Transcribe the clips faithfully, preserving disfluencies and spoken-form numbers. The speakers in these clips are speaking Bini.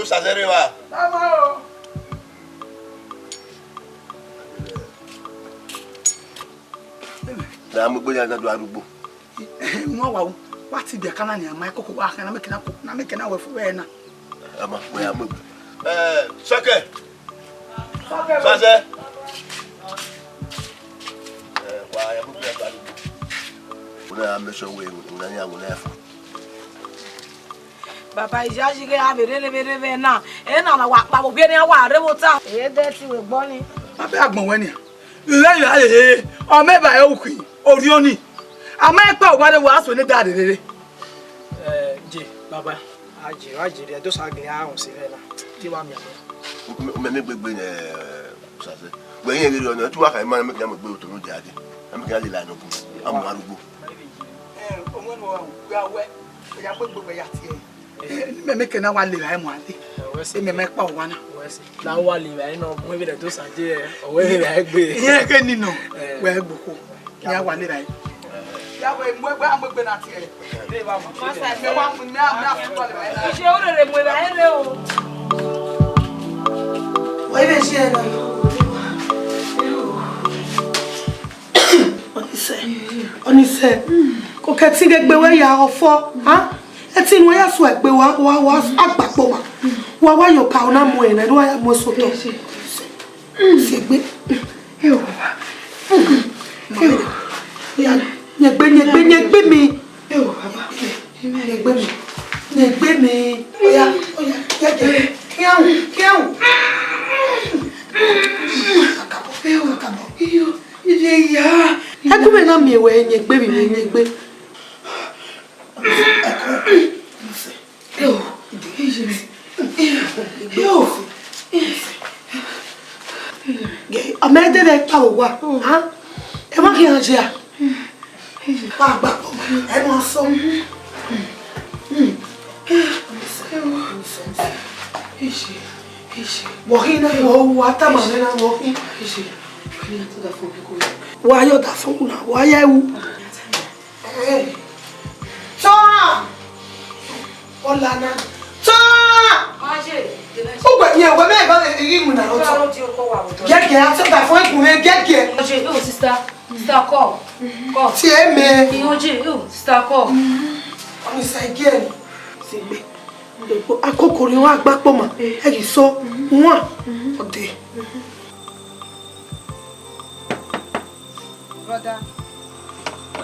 Sazẹrẹ wa. Mama o. Na mu egbe ya na do arugbo. Wọn wa, wa ti bia kana ni ama koko wa kana meke na ko, na meke na wẹ fu wẹ na. Ama, wẹ ya mu egbe. Eh, Sọkẹ. Sọkẹ. Sọkẹ. Eh, wa ya mu egbe ya do arugbo. Una ya make sure we, una ya, una ya fu. Baba, iyayi ghe a vbe rere vbe rere na, ena na wa kpa vbe ogie ne a wa rre vbe ota. Ẹ dẹ ti wẹ gbọ ni. Baba agbọn wẹ nia. Ire ya rere, ọ mẹ ba ẹ ukhi, orhiọn ni. A ma kpa owa rre wa so ne da rere. Eh, je, baba, a je, a je, rẹ do sa gele a họn se vbe na. Te wa miẹn. Mẹ, mẹ gbegbe nẹ, Sazẹ. Wẹ yẹn ghe rre ọnẹ, tu wa kha ima, mẹ kẹ ya mu egbe otọ ne u dia dẹ. Mẹ kẹ ya lele anọ bu. A mu arugbo. Eh, ọmọ ne wa wẹ, ya wẹ, ya gbegbe wẹ ya tie. Mẹ, mẹ kẹ na wa lele a mu ale. Wẹ se. Mẹ, mẹ kpa owa na. Wẹ se. La wa lele a nọ, mu vbe do sa je, ọ wẹ vbe egbe. Iye ke ni nọ. Eh. Wẹ gboko. Ya wa lele a. Ya wẹ mu egbe, a mu egbe na tie. Masa, mẹ wa mu, mẹ, mẹ a fu bọọlu mẹ na. Iye o rere mu evba ere o. Wẹ vbe si ẹna. Ọnise, Ọnise, ko kẹ ẹtin ghe egbe wẹ ya ọfọ, ha? Ẹtin ne uwẹ ya suẹ egbe wa, wa, wa agbakpoma. Wa, wa ye oka, ọ na mu ẹre nẹ, ne uwa ya mu eso otọ. Si egbe. Eo, baba. Eo. Ya, nyẹ egbe, nyẹ egbe, nyẹ egbe mi. Eo, baba. Nyẹ egbe mi. Nyẹ egbe mi. Oya, oya, ya, ya. Kian, kian. Kakabọ, eo, kakabọ. Iyo, ije ya. Ẹkun mẹ na miẹn wẹ nyẹ egbe mi, nyẹ egbe. Eo, ije mi. Eo. Ọmọ ẹdẹ rẹ kpa owa, ha? Ẹ ma khian jẹ a? Wa gba kpọ ma, ẹ ma sọ. Eo. Ije, ije. Wọ khin na, wọ, wa tama mwẹ na, wọ khin. Ije. Wa ya ọdafẹn na, wa ya ẹwu. Tọa! Ọlana. Tọa! Ugbẹ, yẹ, ugbẹ mẹ ba ghi mu na otọ. Gẹgẹ, a tọgha fọ egun mwẹ gẹgẹ. Oje, oh, sister. Sister, call. Call. Tie mẹ. Oje, oh, sister, call. Ọnisa again. Sigbe. Akoko rhiọn agbakpoma. Ẹ ghi so. Wan. Ọdẹ. Brother.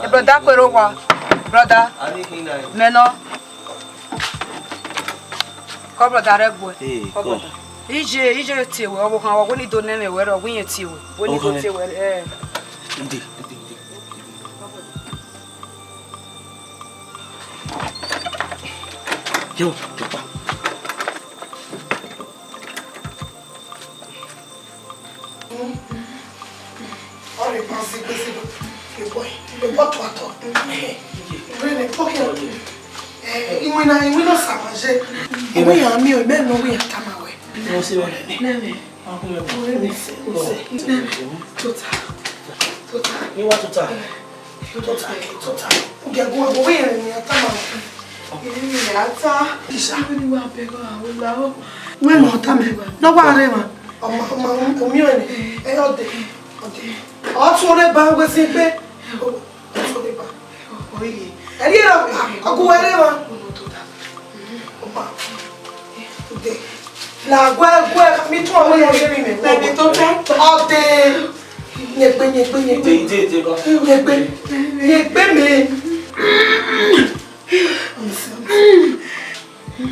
Eh, brother, kue rre owa. Brother. Mẹ nọ. Kọ brother rẹ gbuẹ. Kọ brother. Iye, iye tie wẹ, ọvbokhan wa wẹ ne I do nẹ mwẹ wẹ rẹ, ọ wẹ irẹn tie wẹ. Wẹ ne I do tie wẹ, eh. Ide, ide, ide. Yo, yo, pa. Ọrịa ịkpọsị kwesịrị ịbọ, ịbọ tụatọ. Rene, okay. Eh, iwinna, iwinna ọsama je. Ọwẹ ya mi o, mẹ nọ wẹ ya tama wẹ. Tota. Tota. Tota. Tota. Tota, tota. Wẹ nọ tama. Nọ wa rre emwa. Ọma, ọma, omiọnrẹn. Ẹ, ọdẹ, ọdẹ. Ọ tun rre ba wẹ si egbe. Ọ tun rre ba. Ẹrriẹ ra, ọ gu wẹ rre emwa. Ọma. Ọdẹ. La guẹ, guẹ, mi tun ọmọ yẹn ghe mi mẹ. Ọdẹ. Nyegbe, nyegbe, nyegbe. Nyegbe. Nyegbe mẹ.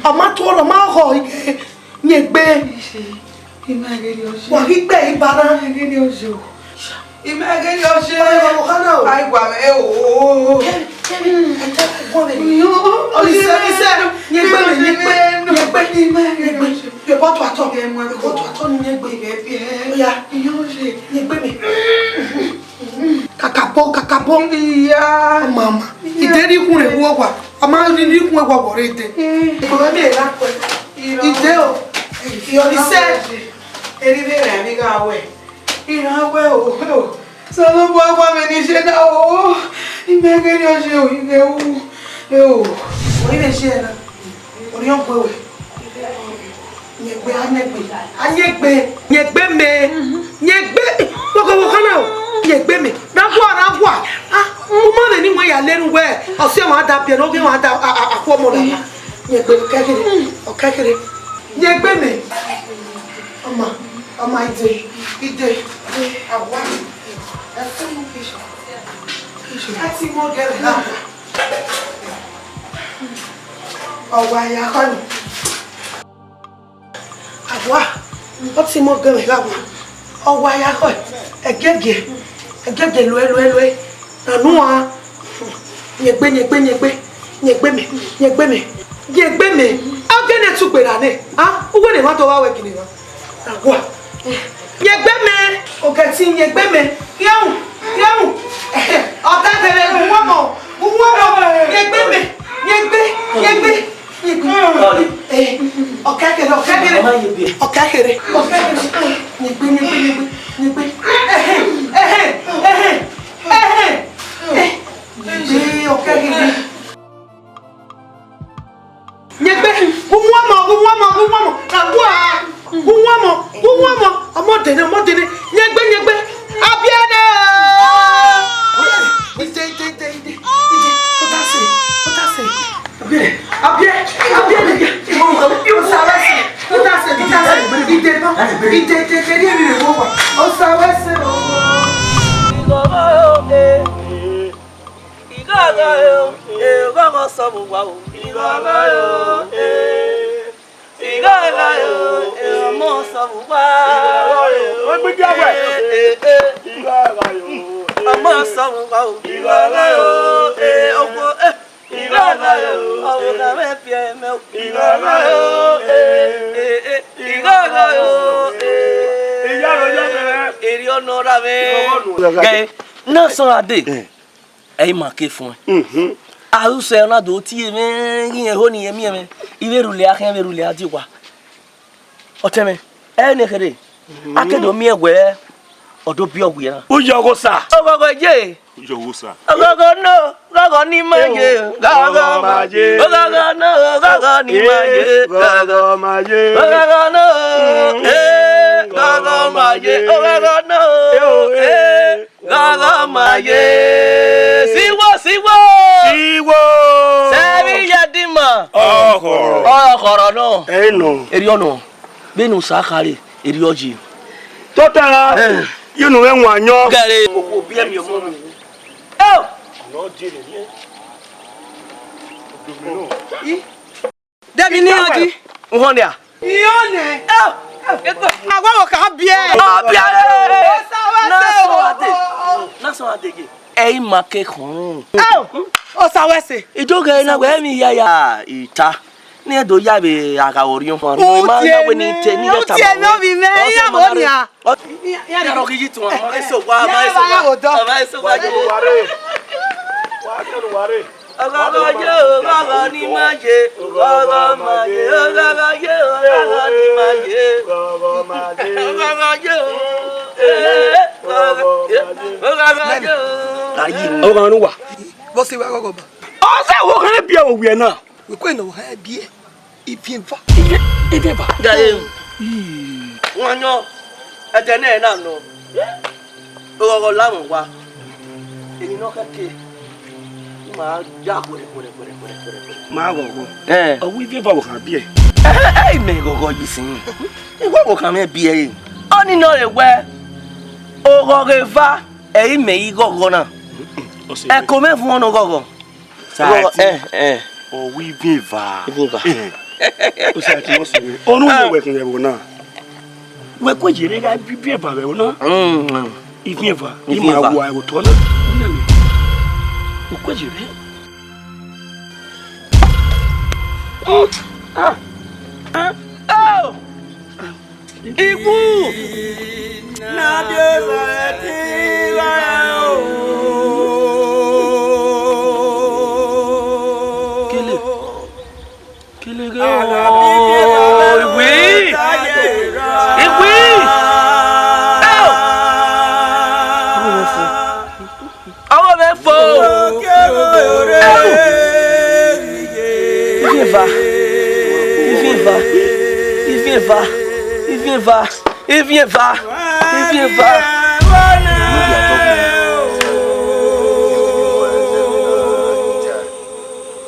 Ọ ma tuorre, ọ ma khọ ighe, nyegbe. Wa ghi gbe ibara. Ima ghe ni ọ ye. Ai, wa mẹ, o, o, o, o. Kevin, Kevin, I tell you, go away. Ọnise, Ọnise, nyegbe mẹ, nyegbe, nyegbe, nyegbe. Ye bọ tuatọ, ye bọ tuatọ ni nyegbe. Oya, nyegbe mẹ. Kakabọ, kakabọ. Iya. Mama, ide rhie ikhun rẹ vbe uwa. A ma rhie ikhun rẹ vbe uwa rre ide. Ide o. Ọnise. Erriọ vbe rẹ ni gha wẹ. Iran wẹ o, o. Osanobua wa mwẹ ne I ye na o. Ima ghe ni ọ ye o, I ghe ru. E o. Ọ i vbe ye na. Orhiọn gue wẹ. Wẹ a yẹn egbe, a yẹn egbe, yẹn egbe mẹ, yẹn egbe, wọkọ wọkọ na o, yẹn egbe mẹ, na gua, na gua. Ah, u ma vbe ne iwẹn ya lenu wẹ, ọse ọmwa da biẹ ne ọ ghi ọmwa da a, a, a, akhuọmọ na. Yẹn egbe, ọ kẹ kherhe, ọ kẹ kherhe. Yẹn egbe mẹ. Ọma, ọma, ide, ide, ide, awa. Ẹ ti mọ gẹrẹ na. Ọ wa ya khọni. Awa, ọ ti mọ gẹrẹ gha wa. Ọ wa ya khọ. Ẹgẹgẹ, ẹgẹgẹ luẹ, luẹ, luẹ. Nanu a. Yẹn egbe, yẹn egbe, yẹn egbe. Yẹn egbe mẹ, yẹn egbe mẹ, yẹn egbe mẹ. Ọ gele tu gberra nẹ. Ah, uwẹ ne emwa do vba wẹ gele na. Awa. Yẹn egbe mẹ, okẹtin yẹn egbe mẹ. Yẹn mu, yẹn mu. Ọ ta kẹrẹ, gu wọmọ, gu wọmọ. Yẹn egbe mẹ, yẹn egbe, yẹn egbe, yẹn egbe. Eh, ọ kẹ kẹrẹ, ọ kẹ kẹrẹ. Ọ kẹ kẹrẹ, ọ kẹ kẹrẹ. Yẹn egbe, yẹn egbe, yẹn egbe, yẹn egbe. Ẹhẹn, ẹhẹn, ẹhẹn, ẹhẹn. Eh, yẹn egbe, ọ kẹ kẹrẹ. Yẹn egbe, gu wọmọ, gu wọmọ, gu wọmọ, ka gua, gu wọmọ, gu wọmọ, ọmọ dene, ọmọ dene, yẹn egbe, yẹn egbe, abiẹnẹ. Ide, ide, ide, ide, ide, ode ase, ode ase. Abiẹ, abiẹ, abiẹnẹ, osa wẹ sẹ, ode ase, ode ase, ide nọ, ide, ide, ide, ide, ide, osa wẹ sẹ. Ighọghọ o, e, ighọghọ sọ vbe uwa o. Ighọghọ o, e, ighọghọ o, e, ọmọ sọ vbe uwa. Ighọghọ o, e, e, e, ighọghọ o, e, ọmọ sọ vbe uwa o. Ighọghọ o, e, okhuo, e, ighọghọ o, ọvbokhan mwẹ biẹ mẹ o. Ighọghọ o, e, e, e, ighọghọ o, e, erriọ nọ ra mwẹ. Gẹ, na sọra dee. Ẹ i ma ke fuẹn. Mhm. Arusẹ na do tie mwẹ, ghi rẹn eho ne irẹn miẹn mwẹ. I vbe rhulẹ a khian, vbe rhulẹ a die owa. Ọtẹn mwẹ, ẹ ne kherhe. A ke do miẹn wẹ, ọ do biẹ ọwiẹ na. Uyọghosa. Oghọghọ ye. Uyọghosa. Oghọghọ no, oghọghọ ni ma ye. Oghọghọ ma ye. Oghọghọ no, oghọghọ ni ma ye. Oghọghọ ma ye. Oghọghọ no, eh, oghọghọ ma ye. Oghọghọ no, eh. Ghọghọ ma ye. Siwo, siwo. Siwo. Sẹvbe iye Ẹdinma. Ọkhọrọ. Ọkhọrọ nọ. Ẹ nọ. Erriọ nọ. Vbene u sa khare, erriọ yi. Tota. Eh. Ye unu mwẹ wan yọ. Gẹre. Okhuo biẹ miẹn ọmọ mi. Eo. Ọ nọ jere miẹn. I. Demi ni odi. Uhọn nia. Iye nẹ. Awa wo ka biẹ. Ọ biẹ re. Osa wẹ sẹ o. Na sọ ade. Na sọ ade ye. Ẹ i ma ke khọn. Eo, osa wẹ sẹ. Ido ghe na wẹ mi ya ya. Ita. Ni do ya vbe agha oriọn. Ma na wẹ ni te ni ya ta. Utie no bi mẹ, ya mo nia. Ọ, ya rọ ghi yi tun, ma eso wa, ma eso wa. Ma eso wa. Wa ke nu wa re. Wa ke nu wa re. Oghọghọ ye, oghọghọ ni ma ye, oghọghọ ma ye, oghọghọ ye, oghọghọ ni ma ye. Oghọghọ ma ye. Oghọghọ ye o. Eh, oghọghọ ye, oghọghọ ye o. Ọghọ nu wa. Vbọ sẹ wa ghọghọ ba? Ọ sẹ wo khan biẹ owiẹ na. Wẹ kue ne ọ hẹ biẹ. Iviẹn eva. Iviẹn eva. Gare. Wan yọ, ẹdẹ nẹ na nọ. Oghọghọ lamwẹ wa. Emwi ne ọ khẹke, ma ya khuẹrẹ, khuẹrẹ, khuẹrẹ, khuẹrẹ, khuẹrẹ, khuẹrẹ. Ma ghọghọ. Eh. Ọ wẹ iviẹn eva wo khan biẹ. Eh, eh, eh, mẹ ghọghọ yi sin. Ighọghọ khan mwẹ biẹ re. Ọni nọ re wẹ, oghọghọ eva, ẹ i mẹ i ghọghọ na. Ọ sẹ. Ẹko mwẹ vuọn ne oghọghọ. Sa ti, eh, eh. Ọ wẹ iviẹn eva. Iviẹn eva. Eh. Osa ti mọ sẹ. Ọnu wẹ wẹ kun ẹvbo na. Wẹ kue ye rre gha iviẹn eva vbe ẹvbo na. Mm. Iviẹn eva. Iviẹn eva. Ima wa ẹvbo tọ na. Wẹ kue ye rre. Ah. Ah. Oh. Ikwu! Na de za ẹtin gha o. Kele. Kele ghe o. Iwi! Iwi! Eo! Ọmọ mwẹ fo. Ọmọ mwẹ fo. Eo! Iviẹn eva. Iviẹn eva. Iviẹn Eva, ivin eva, ivin eva, ivin eva.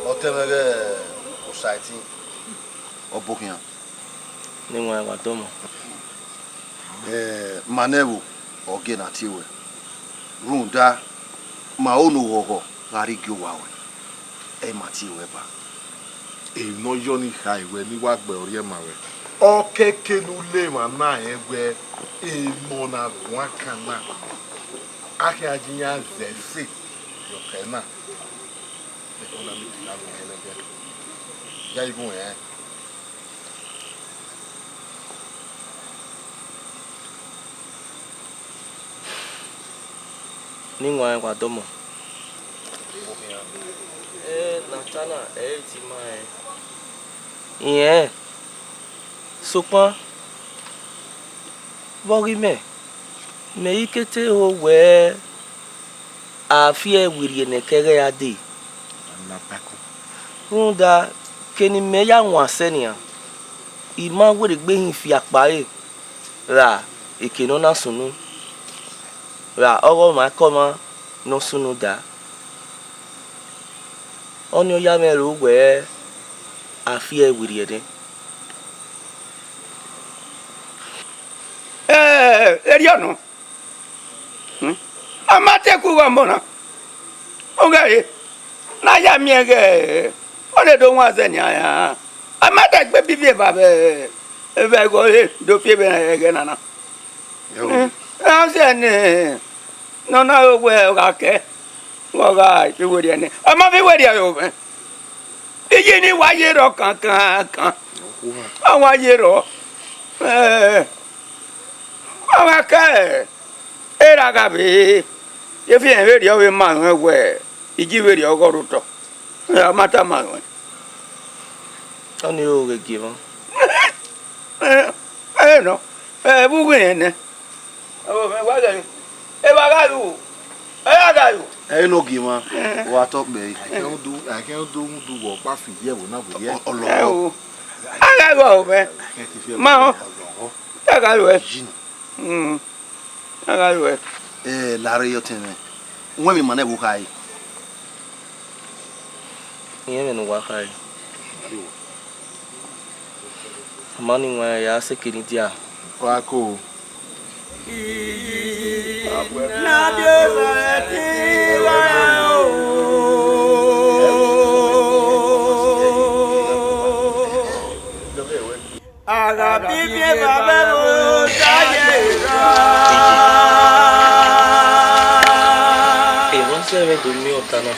Ọ tẹmwẹ ghẹ osaiti, ọ bokhian. Ne I wan wa dọmọ. Eh, ma nẹ ẹvbo, ọ gie na tie ruẹ. Rhunmwuda, ma ho ne oghọghọ gha rrie igie owa ruẹ, ẹ i ma tie ruẹ ba. Emwi ne ọ yọ ni kha ruẹ ne I wa gbe ọrriẹ ma ruẹ. Ọ kẹkẹ ne u le emwa na rẹn wẹẹ emọ na guan kan na, a khian ye iran zẹ ẹse ye ọkhẹ na. Ẹko na miẹn gha ru ẹlẹdẹ. Ya ivun rẹn. Ne I wan wa dọmọ. Ẹ, Natana, ẹ i ti ma rẹn. Irẹn, sokpan, vbe ọghe imẹ, mẹ i ke te ho wẹẹ, a fi ẹe werriẹ ne ẹkẹghẹ a dee. Rhunmwuda, ke ne imẹ ya wan sẹ nian, I ma werriegbe hin fi akpa ẹre ra eke ne ọ na sunu, ra ọghe ọmwaikọmwa ne ọ sunu daa. Ọnii ọ ya mwẹ ro wẹẹ, a fi ẹe werriẹ nẹ. Ẹ, erriọ nọ. Hmm? A ma te ku vbe ọmọ na. Oghẹre, ne a ya miẹn ghẹ, ọ rre do wan zẹ nian. A ma te gbe bibi eva vbe, vbe ẹghẹ ọre do fi vbe ẹghẹ nana. Yo. Hmm? A sẹ ne, ne ọ na ro wẹẹ ọ gha kẹ, ọ gha fi werriẹ nẹ. Ọ ma fi werriẹ ro mwẹ. Iye ni wa ye rrọọ kankankan. Ọ wa ye rrọọ. Ẹ, ọ gha kẹ, erha gha vbe, efian vberriọ vbe ma ruẹn wẹẹ, iji vberriọ ọghe ọ rre otọ. Ẹ, a ma tama ruẹn. Ọnii ro ghe gie mwa. Ẹ, ẹ nọ, ẹ, vbe u ghi rẹn nẹ? Ọ, mẹ wa ghe, evba gha ru, ẹ ya gha ru. Ẹ i nọ gie mwa, wa tọ kpẹre. Akẹn udu, akẹn udu, udu wọ ọkpa fi ye ẹvbo na vbe ye. Ọ, ọ lọ. Ẹ o, a gha ru ọ mẹ. Akẹn ti fi ẹvbo. Ma ọ. Ọ lọ. A gha ru ẹ. Yi nọ. Mm. A gha ru ẹ. Ẹ, la rre yọ tẹn mwẹ. Wẹ mi ma nẹ vbe u kha re. Irẹn mwẹ ne uwa kha re. A ma ni wan ya sẹ eke ni dia. Wa ko. A gha bibi eva vbe ẹvbo ta ye ra. Emwa sẹ vbe do miẹn ọta na,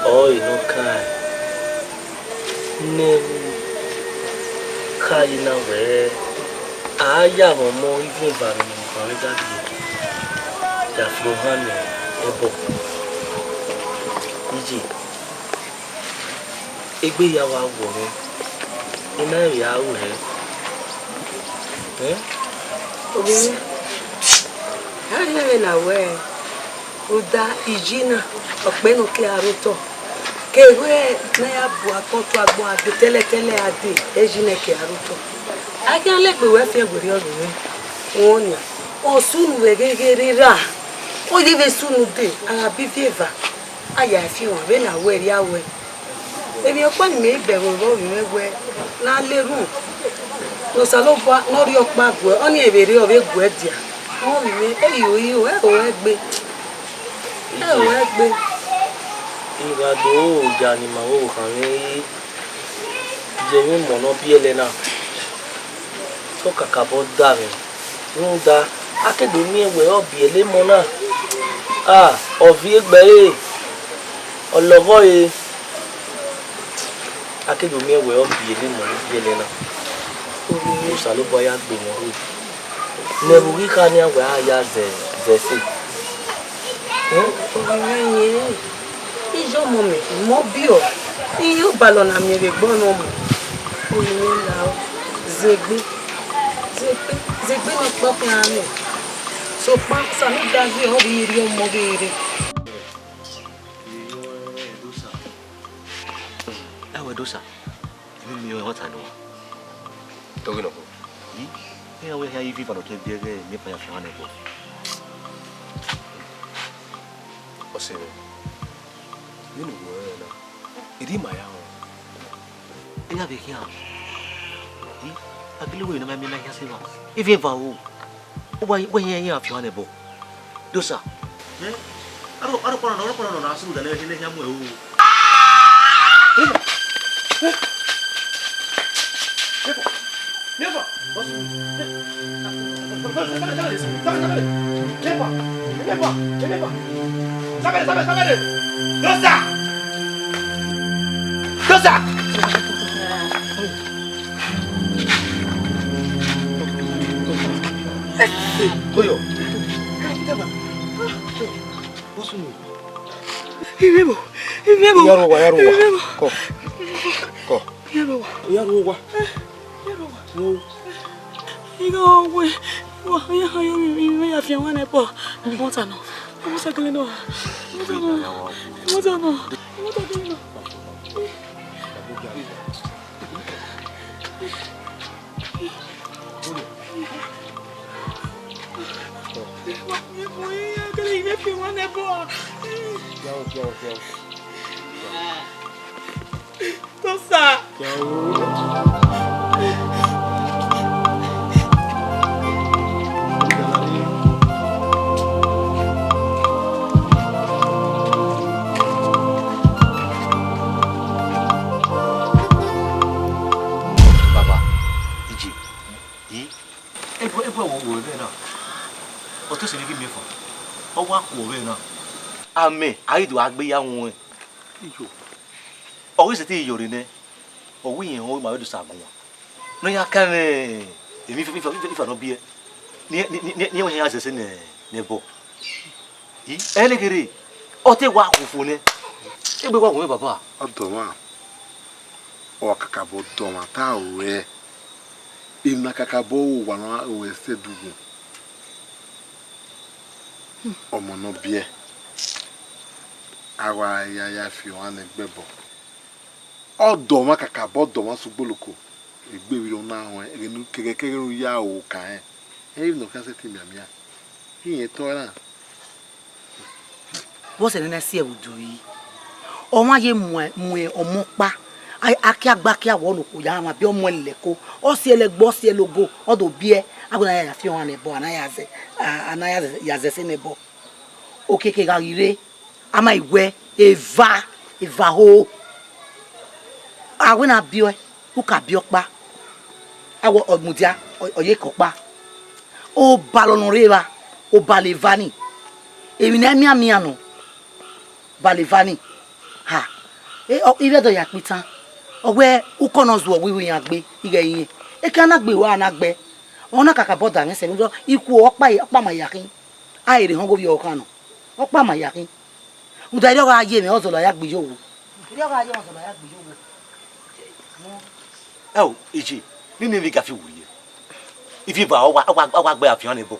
ọre ne ọ kan ne ẹvbo kha yi na wẹẹ, a ya mwẹ ọmọ ivun eva ne ọ khan vbe daddy ya fi ohan ne ẹbọ. Iye. Egbe hia wa wọ mwẹ, I na rẹn vbe a ru hẹ. Ẹn? Ovbi mwẹ, a rhie mwẹ na wẹẹ, rhunmwuda iyi na, ọ kpẹ ne ọ ke a rre otọ. Ke wẹ ne a ya bu agbọn tu agbọn a dee tẹlẹtẹlẹ a dee, iyi na ke a rre otọ. A khian lẹgbe wẹ fian werriẹ ovbi mwẹ, rẹn ọnian, ọ sunu vbe ghe ghe rre ra, ọ ye vbe sunu dee, a gha bibi eva. A ya fi wan vbene a wẹ rhia wẹ. Emwi ọkpa ne imẹ i bẹghe vbe ovbi mwẹ wẹ, ne a la erhunmwu, ne Osanobua ne ọ rhie ọkpa guẹ, ọnii vbe rre ọ vbe guẹ dia. Ovbi mwẹ, e yo iro, ẹ ho ẹgbe. Ẹ ho ẹgbe. I gha do ro oja ne ima vbe khan mwẹ re. Ye emwi emọ ne ọ biẹlẹ na, te ọ kakabọ da mwẹ, rhunmwuda a ke do miẹn wẹẹ ọ biẹlẹ emọ na, a, ọ viọ egbe ẹre, ọ lọghọ ẹre, a ke do miẹn wẹẹ ọ biẹlẹ emọ ne ọ biẹlẹ na. Osanobua ya gbe mwẹ rhue. Ne ẹvbo ghi kha nian wẹ a ya zẹ, zẹ ẹse. Ovbi mwẹ yẹn, iye ọmọ mẹ, mẹ ọ biẹ ọe, iye ọbalọ na miẹn vbe egbe ọnọmọ. Ovbi mwẹ la o, zẹ egbe, zẹ egbe, zẹ egbe ne ọ kpọkpa mwẹ. Sokpan Osanobua ghi ọ ghi rhie ọmọ ghi rre. Ẹwẹ Edosa, emwi miẹn ọta nọ. Tọghe nọ kho. Iran wẹ hia ivivan ne ọ te biẹ ẹghẹ emwi epa ya fian nẹ ẹbọ. Ọse mwẹ, vbene u ru ẹre na, erriọ ima ya rẹn. Iran vbe khian. I, a gele wẹ emwi ne a ma miẹn na khian sẹ evba. Eviẹn eva ro. Uwa, uwa yan iran fian nẹ ẹbọ. Dosa. Eh? Aro, aro kpọnọ, aro kpọnọ na sunu da ne, ne, ne, ne, mu ẹ o. Dosa! Dosa! Koyo. Irẹbo, irẹbo. Ya rho owa, ya rho owa. Irẹbo. Kọ. Kọ. Ya rho owa. Ya rho owa. Ya rho owa. Igho we, wa, ya ha yo mi, mi, mi ya fian wa nẹ bọ. Mo ta nọ. Mo ta kele nọ. Mo ta nọ. Mo ta nọ. Mo ta kele nọ. Dosa. Baba, iye, i, ebu, ebu wo wo vbe na. Ọ te sẹ ne I ghi miẹn fua. Ọ wa khuo vbe na. Amẹ, a ghi do gha gbe ya ruẹn. Iyo. Ọ ghi sẹtin yọ rre nẹ, ọ wẹ irẹn họn ma vbe do sa guan. Ne ọ ya kan mwẹ emwi ifa, ifa, ifa, ifa ne ọ biẹ. Ne, ne, ne, ne, ne ọ hẹn ya zẹ ẹse nẹ, nẹ ẹbọ. I, ẹnẹ kherhe, ọ te wa khuo fo nẹ. Egbe wa wu mwẹ baba. Ọdọmwa, ọ kakabọ dọmwa ta ruẹ. Emwi ne a kakabọ ru owa ne ọ sẹ ẹdẹ ugbẹn. Ọmọ ne ọ biẹ, a wa ya, ya fi ọnrẹn nẹ ẹgbẹbọ. Ọdọmwa kakabọ dọmwa sẹ ugboloko, egbe vbe ọ na ruẹn, ẹghẹ ne, kẹghẹ kẹghẹ ne u ya ro okan rẹn, ẹ i re ne ọ khian sẹtin mianmian. Irẹn tọ na. Vbọzẹ ne a na si ẹvbo do yi, ọmwa ye mu, mu ọmọ ọkpa, a, a kia gba kia wọ ne okhuo ya mwa biẹ ọmọ ẹlẹko, ọ si ẹlẹgbe, ọ si ẹlẹgo, ọ do biẹ, a wẹ ne a ya fi ọnrẹn nẹ ẹbọ, a na ya zẹ, a, a na ya zẹ, ya zẹ ẹse nẹ ẹbọ. Okiekie gha ghi rre, a ma i wẹ eva, eva ho. A wẹ ne a biẹ ọe, u ka biẹ ọkpa, a wẹ ọ mudia, ọ, ọ ye ke ọkpa. Obalọ ne ọ rre evba, obalọ eva ni. Emwi ne a mianmian nọ, obalọ eva ni. Ha, e, ọ, ivbi Ẹdo ya kpe itan, ọ wẹ ukọ ne ọ zuọ wẹ iran gbe, ighẹ irẹn. Ekan na gbe, wa na gbe. Ọ na kakabọ da mwẹ sẹ, rhunmwuda ikhuo ọkpa, ọkpa ma ya khin. A i re họn ghe ovbi ọvbokhan nọ, ọkpa ma ya khin. Rhunmwuda erriọ gha ye mwẹ, ọ zọlọ a ya gbe iye owo. Erriọ gha ye mwẹ, ọ zọlọ a ya gbe iye owo. Ẹo, iye, ne ne emwi ga fi werriẹ. Ifi eva ọ wa, ọ wa, ọ wa gbe afian nẹ ẹbọ.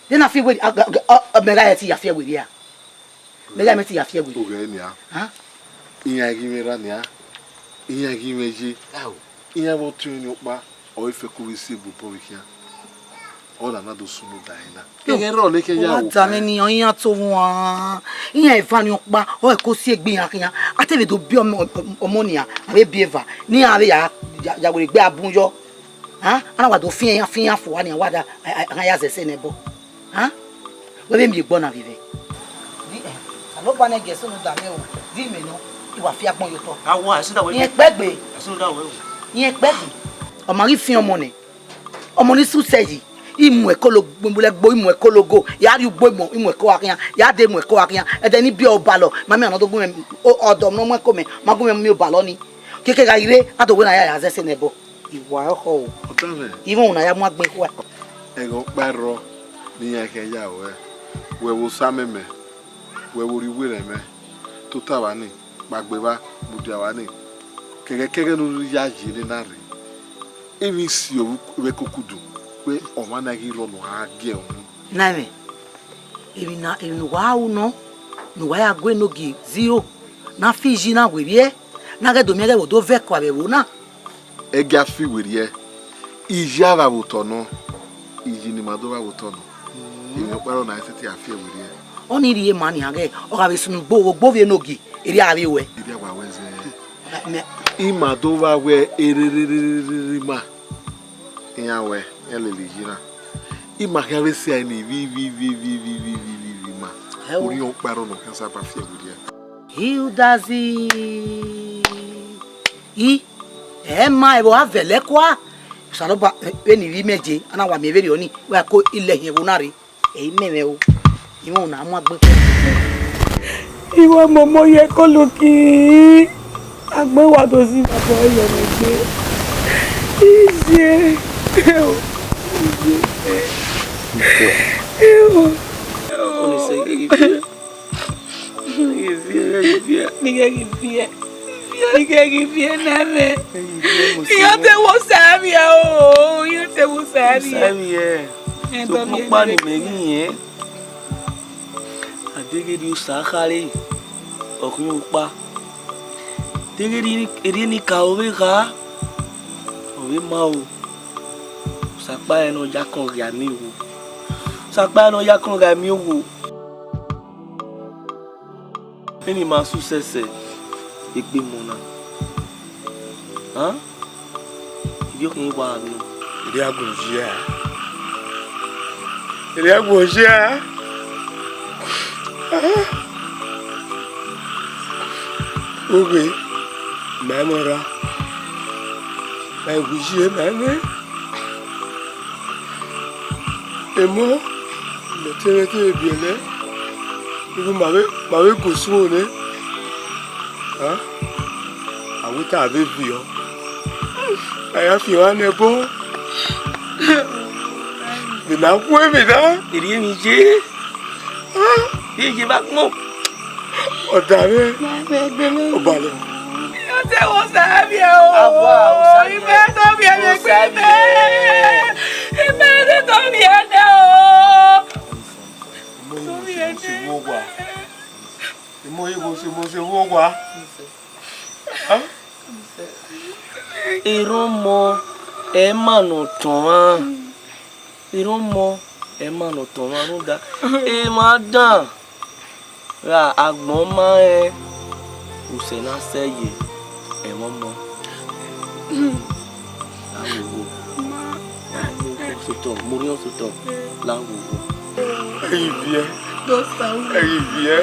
De na fi werriẹ, a, a, a, mẹ gha ẹtin ya fi werriẹ a? Mẹ gha ẹmwẹ ẹtin ya fi werriẹ. Oghẹ nian. Hàn? Iran ghi mwẹ ra nian. Iran ghi mwẹ ye. Ẹo. Iran vbe ọtẹn ọnii ọkpa, ọ i fẹko vbe si egbe obọ vbe khian. Ọ na na do sunu da ẹre na. Yo, ẹghẹ rrọọ ne kẹ ya wa da mwẹ nian, iran to wan. Iran eva ni ọkpa, ọ i ko si egbe iran khian. A te vbe do biẹ ọmọ, ọmọ nian, a vbe biẹ eva, ne iran vbe ya, ya, ya werriegbe a bun yọ. Hàn? A na wa do fian iran, fian iran fua nian, wa da, a, a, a ya zẹ ẹse nẹ ẹbọ. Hàn? Wẹ vbe miẹn egbe ọna vbe mwẹ? Di, eh, Osanobua nẹ gie ẹsunu da mwẹ o, di mẹ nọ, I wa fi agbọn ye otọ. A wa, ẹsunu da wẹ. Rẹn kpẹgbe. Ẹsunu da wẹ o. Rẹn kpẹgbe. Ọ ma ghi fian ọmọ nẹ. Ọmọ ni su sẹ yi, imu ẹkologo, i mu ẹkologo, ya rrie ugbo imu, imu ẹko gha khian, ya dee imu ẹko gha khian, ẹdẹ ne I biẹ obalọ, ma miẹn ọna do gu mwẹ, o, ọdọ ne ọ mu ẹko mẹ, ma gu mwẹ miẹn obalọ ni. Keke gha ghi rre, a do wẹ ne a ya ya zẹ ẹse nẹ ẹbọ. Iwa ọkhọ o. Ọdọ mwẹ. Ivun na ya mu agbọn ekhua. Ẹghẹ ọkpa rrọọ ne iran khian ya ruẹ, wẹ vbe osa mẹmẹ, wẹ vbe orhiọn uwẹ rẹn mwẹ, tota vba ni, kpaegbe evba, mudia vba ni, kẹghẹ kẹghẹ ne u ya ye ne na rre. Emwi si vbe ẹko kudu, wẹ ọmwa na ghi rrọọ ne ọ gha gie ẹre unu. Na mwẹ, emwi na, emwi ne uwa ru nọ, ne uwa ya gu enogie ziro, na fi iyi na werriẹ, na ghẹ do miẹn ẹghẹ vbe odẹ ovẹkua vbe ẹvbo na. Ẹgia fi werriẹ, Iye a gha vbe otọ nọ, iye ne ima do gha vbe otọ nọ, emwi ọkpa rọ na i sẹtin a fi ẹre werriẹ. Ọnii rhie ma nian ghẹ, ọ gha vbe sunu gbe ogbo vbe enogie, erriọ a vbe ruẹ. Erriọ a wa ruẹ zẹ. Mẹ, mẹ. Ima do vba wẹ ererererere ima, iran wẹ, iran lele iye na. Ima khian vbe si ẹe ni vbi vbi vbi vbi vbi vbi vbi vbi ima. Ẹ o. Orhiọn ọkpa rọ ne ọ khian saba fi ẹre werriẹ. Hildazi. I, ẹ ma ẹvbo a vẹlẹ kua. Osanobua, vbene I vbe imẹ je, a na wa miẹn vberriọ nii, wa ko ilẹhiẹn ẹvbo na rre. Ẹ i mẹ mwẹ o, I mwẹ na mu agbe kua. I wa momo ye koloki, agbọn wa do si vbe abọ ẹre yọ mwẹ gbe. Iye, eo, iye, eo. Ọnii sẹ ghi viẹ. Ghi viẹ, ghi viẹ. Ghi viẹ, ghi viẹ. Ghi viẹ, ghi viẹ ne mwẹ. Ghi viẹ, mo sẹ. Iran te wo sa vbiẹ o, iran te wo sa vbiẹ. Sa vbiẹ. Ẹ, sokpan ọkpa ne imẹ ghi rẹn, a deghẹ erriọ osa khare, ọ khian ọkpa. Deghẹ erriọ ni ka ro vbe kha, ọ vbe ma o. Osa ọkpa rẹn ne ọ ya kọn gha miẹn owo. Osa ọkpa rẹn ne ọ ya kọn gha miẹn owo. Vbene ima su sẹsẹ egbe emọ na, a, ivbiokhian wa nọ. Erriọ a guan oyi a, erriọ a guan oyi a. Oghe, ma i mwẹ ra, ma i gu iye ma i mwẹ. Emọ, mẹ te mwẹ te biẹlẹ, ighẹ ma vbe, ma vbe gu osuo nẹ. A, a wẹ te a vbe viọ, a ya fian nẹ ẹbọ. Vbe ne a gu emwi na, erriọ emwi ye. Iye vbe agbọn. Ọ da mwẹ. Ọ balẹ. Iye te wo sa vbiẹ o. Awa, wo sa vbiẹ. Imẹ to vbiẹ ne egbe imẹ. Imẹ te to vbiẹ nẹ o. Imọ igho se mo se vbe owa. Imọ igho se mo se vbe owa. Erha ọmọ, ẹ ma ne ọ tọn mwa. Erha ọmọ, ẹ ma ne ọ tọn mwa rhunmwuda emwa dan gha agbọn ma rẹn, usẹ na sẹ ye ẹmwẹ ọmọ. La vbe owa. Sotọ, mu orhiọn sotọ, la vbe owa. Ẹ i viẹ. Ẹ i viẹ.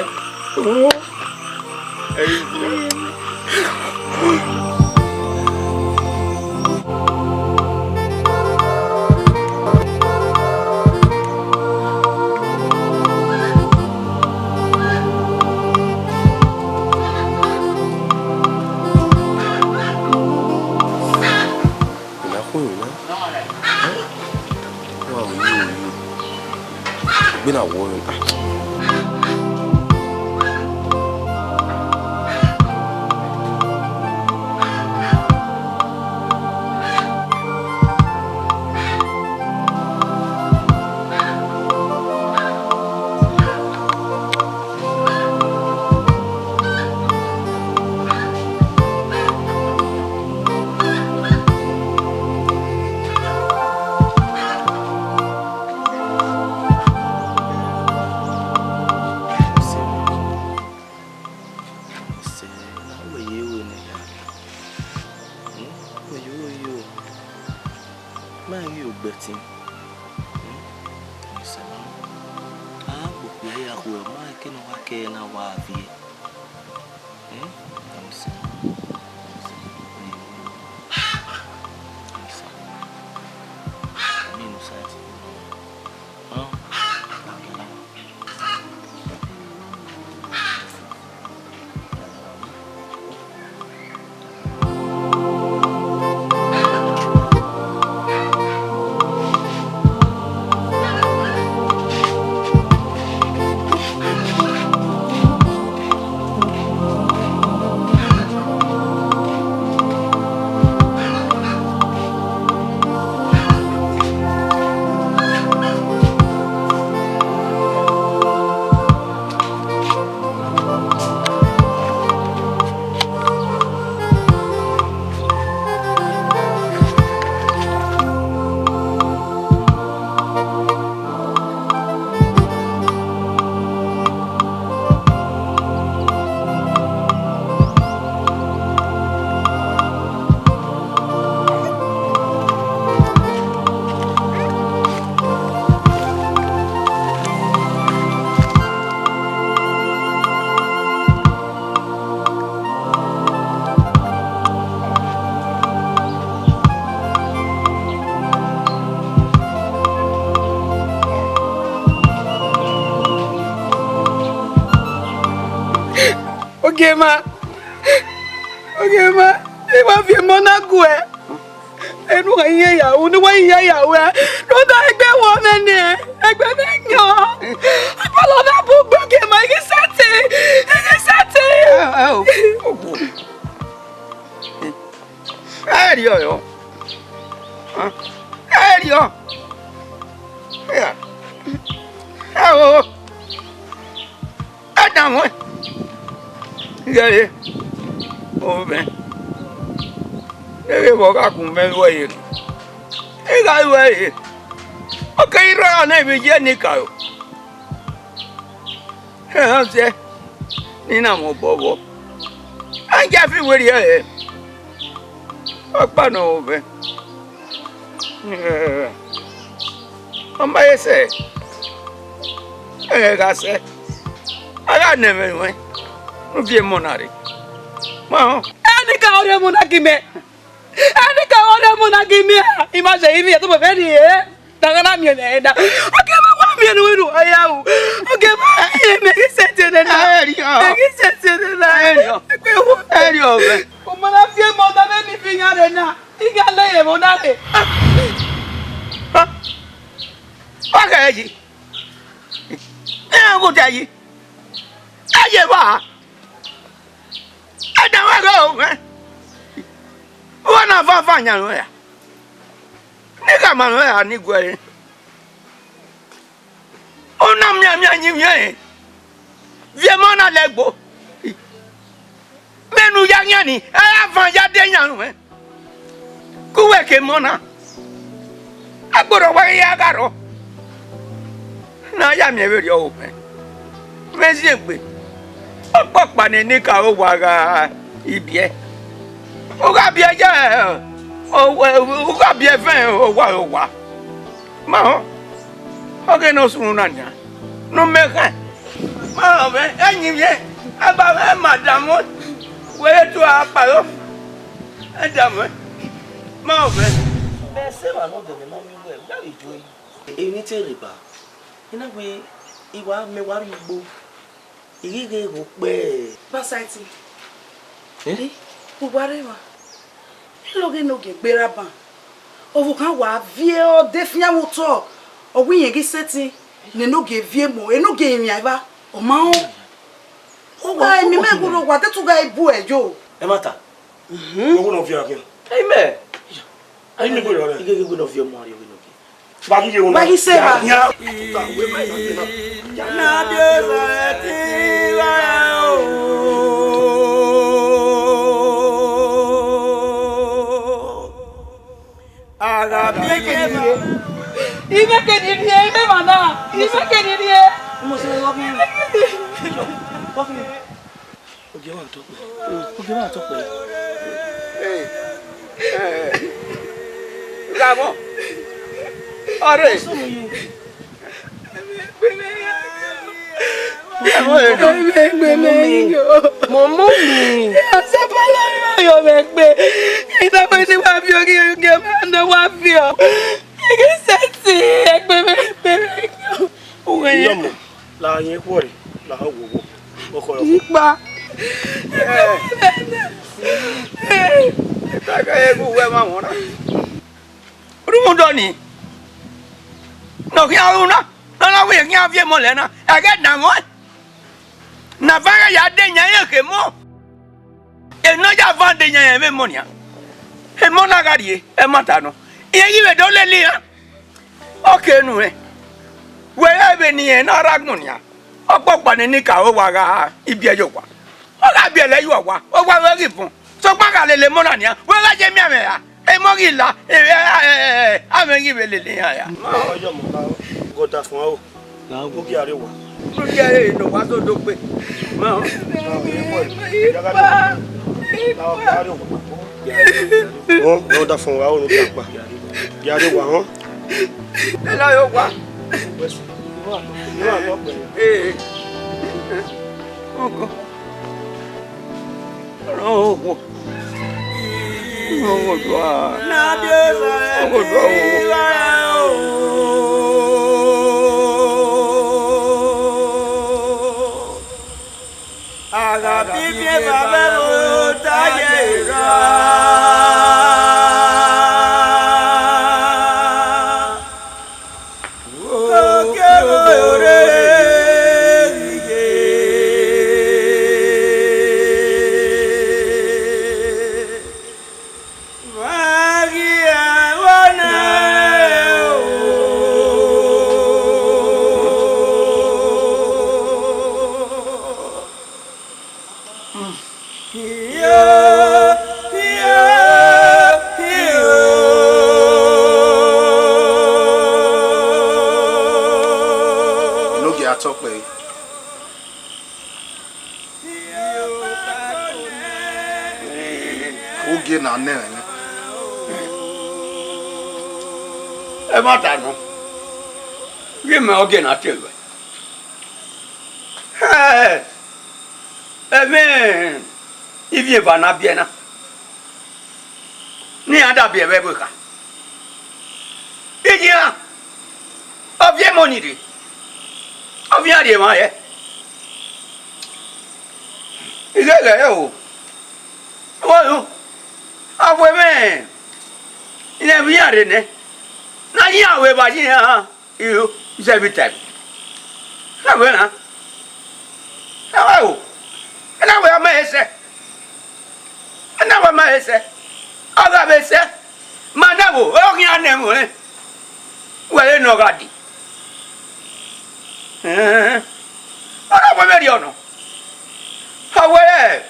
Ẹ i viẹ. Ena khu emwi na. Wa ru yi, ru yi. Egbe na wọ rẹn. Sẹ, na wẹ ye ru nẹ ya. Hmm? Wẹ ye ru yo. Ma ghi ogbẹtin. Hmm? Sẹ na. A gbe okpia ya khuẹ, ma ke ne ọ wa kẹ na wa viẹ. Hmm? Sẹ. Sẹ. Sẹ. Ogiemwa, Ogiemwa, I wa viọ emọ na guẹ. Enu wa hiẹn ya ru, ne wa hiẹn ya ru, ne ọ da egbe wọ mwẹ nẹ, egbe mwẹ yan. Ọpọlọ na bu gbe Ogiemwa, I ghi sẹtin, I ghi sẹtin. Ẹ, ẹ o, o bu. Ẹ riọ yọ. Ẹ riọ. Ẹ o. Ẹ danmwẹ. Ighẹ re, ovbẹ, deghẹ vbe ọ gha gun mwẹ ru ẹre, I gha ru ẹre. Ọ keghi rrọọ ne emwi ye ne I ka ro. Ẹhẹn, ọ zẹ ne I na mwẹ obọ vbọ. A gia fi werriẹ hẹ. Ọkpa nọ ovbẹ. Ọ ma he sẹ, ẹ gha sẹ, a gha nọ ẹmwẹ ruẹn ne u viọ emọ na rre. Ma họn. Ẹnẹ ka ọrre emọ na gi mẹ. Ẹnẹ ka ọrre emọ na gi mẹ. I ma sẹ ivbi, ẹtọ mẹ vbe rrie. Da gha na miẹn mwẹ na. Ogiemwa wa miẹn ne u ru aya o. Ogiemwa, mẹ ghi sẹtin nẹ na. Ẹ riọ. Mẹ ghi sẹtin nẹ na. Ẹ riọ. Egbe wọ. Ẹ riọ vbe. Ọ ma na viọ emọ da vbe ne I viọ iran rre na. I gha lẹ ẹmwẹ na rre. Ọ ghẹ yi. Iran gho ta yi. Ẹ ye evba. Ẹ danmwẹ ghe o mwẹ. Uwa na vava yan ruẹ ra? Ne I khama ruẹ ra ne I guẹ ẹre. Ọ na mianmian yin mwẹ rẹn. Viọ emọ na lẹgbo. Mẹ ne u ya khian ni, ẹ ra van ya de yan ruẹ. Ke uwẹ ke emọ na, agbọn wa ghi ya gha rrọọ. Ne a ya miẹn vberriọ, ovbẹ, vbe ziengbe, ọkpọkpa ne enikaro wa gha ibiẹ. U gha biẹ ye, u gha biẹ ẹvẹn owa owa. Ma họn, ọ ghe ne ọ sunu na nian, ne u mẹ khẹ. Ma họn mwẹ, ẹyin mwẹ, aba mwẹ ma da mwẹ, wẹ re tu a kpao, ẹ da mwẹ. Ma họn mwẹ. Mẹ sẹ emwa ne ọ dẹ mwẹ ma miẹn uwẹ, u ya vbe jo yi. Emwi te rre ba, I na wẹẹ, I wa, mẹ wa rrie igbo. I ghi ghe ghe okpẹ. Basaiti. Eh? Eh, uwa rre emwa. Ẹ lọghọ ne ogie gbe ra ban. Ọvbokhan wa viẹ ọdẹ fian vbe otọ. Ọ wẹ irẹn ghi sẹtin ne enogie viẹ emọ, enogie rinmwian evba, ọ ma rẹn. Ọ wa, emwi mẹ ghe uwa, te u gha bu ẹre yo. Ẹmwata. Mhm. Ọ wẹ ne ọ viọ khian. Amen. Ayi mi gbe rẹ. I ghe ghe wẹ ne ọ viọ emọ, ọ rrie ọghe ne ọ viọ. Wa ghi ye wọn. Wa ghi sẹ wa. Ya, ya. Na de sa ti wa o. Agha bi ke ni re. Ime ke ni re, ime ma na. Ime ke ni re. Mo se wa bi. Wa bi. Ogie wa tọ kpẹ. Ogie wa tọ kpẹ. Eh, eh, Ramọ. Ọre. Ẹmọ ẹ dọ. Ẹgbẹ mẹ yo. Mọmọ mi. Ọsẹ bọlá yọ mẹ pé. Ìtàkùn ti wá fi orí oge máa ń lọ wá fi ọ. Igi sẹ́tì ẹgbẹ́ mẹ pé. Iyọmọ, la yẹn khuọre, la ha wowo. Ọkọ yọ. Ipa. Ẹ. Ẹ ta kẹ egu wẹ ma wọn na. Rhunmwuda ọnii, ne ọ khian ru na, ne ọ na wẹ khian viọ emọ lẹ na, ẹghẹ ne a mwẹ. Ne a vangẹ ya de yan rẹn khẹ emọ. Enọ ya van de yan rẹn vbe emọ nian. Emọ na gha rrie, ẹmwata nọ. Irẹn ghi vbe do lele iran. Ọ kere unu rẹn. Wẹ rẹ vbene irẹn na rre agbọn nian. Ọkpọkpa ne enikaro wa gha ibiẹ ye owa. Ọ gha biẹlẹ ye uwa, owa vbe ghi bun. Sokpan a gha lele emọ na nian, wẹ gha ye miẹn mwẹ ra? Emọ ghi la, ẹ, ẹ, ẹ, ẹ, amẹ ghi vbe lele iran ra. Ọyọmọ, gọdafọn aro. Ogie a rrie owa. Ogie a rrie ne owa so do gbe. Ma họn. Họn, gọdafọn aro ne ogie akpa. Ogie a rrie owa, họn. Ẹ la ye owa. Ee. Ọgọ. Ọgọ. Ọgọ dua. Ọgọ dua o. Agha bibi Enogie a tọ kpẹre. Ogie na nẹ ẹmwẹ. Ẹmwata nọ, ghi mẹ ogie na te ruẹ. Hẹ, ẹmwẹ ivbi eva ne a biẹ na, ne iran da biẹ vbe ẹvbo ekha. Iye iran, ọ viọ emọ ni rre, ọ viọ iran rhie emwa hẹ. Igheghe ẹre o, ọ ru, a wẹ mwẹ ne ẹvbo iran rre nẹ, ne a yi iran ru evba ye iran. Iro, zẹ vbe tae. Na wẹ na. Na wẹ o. Na wẹ ma he sẹ. Na wẹ ma he sẹ. Ọ gha vbe sẹ. Ma na wo, ọ khian nẹ ẹmwẹ. Wẹ re ne ọ gha di. Ẹn. Ọ na wẹ vberriọ nọ. Ọ wẹ rẹ.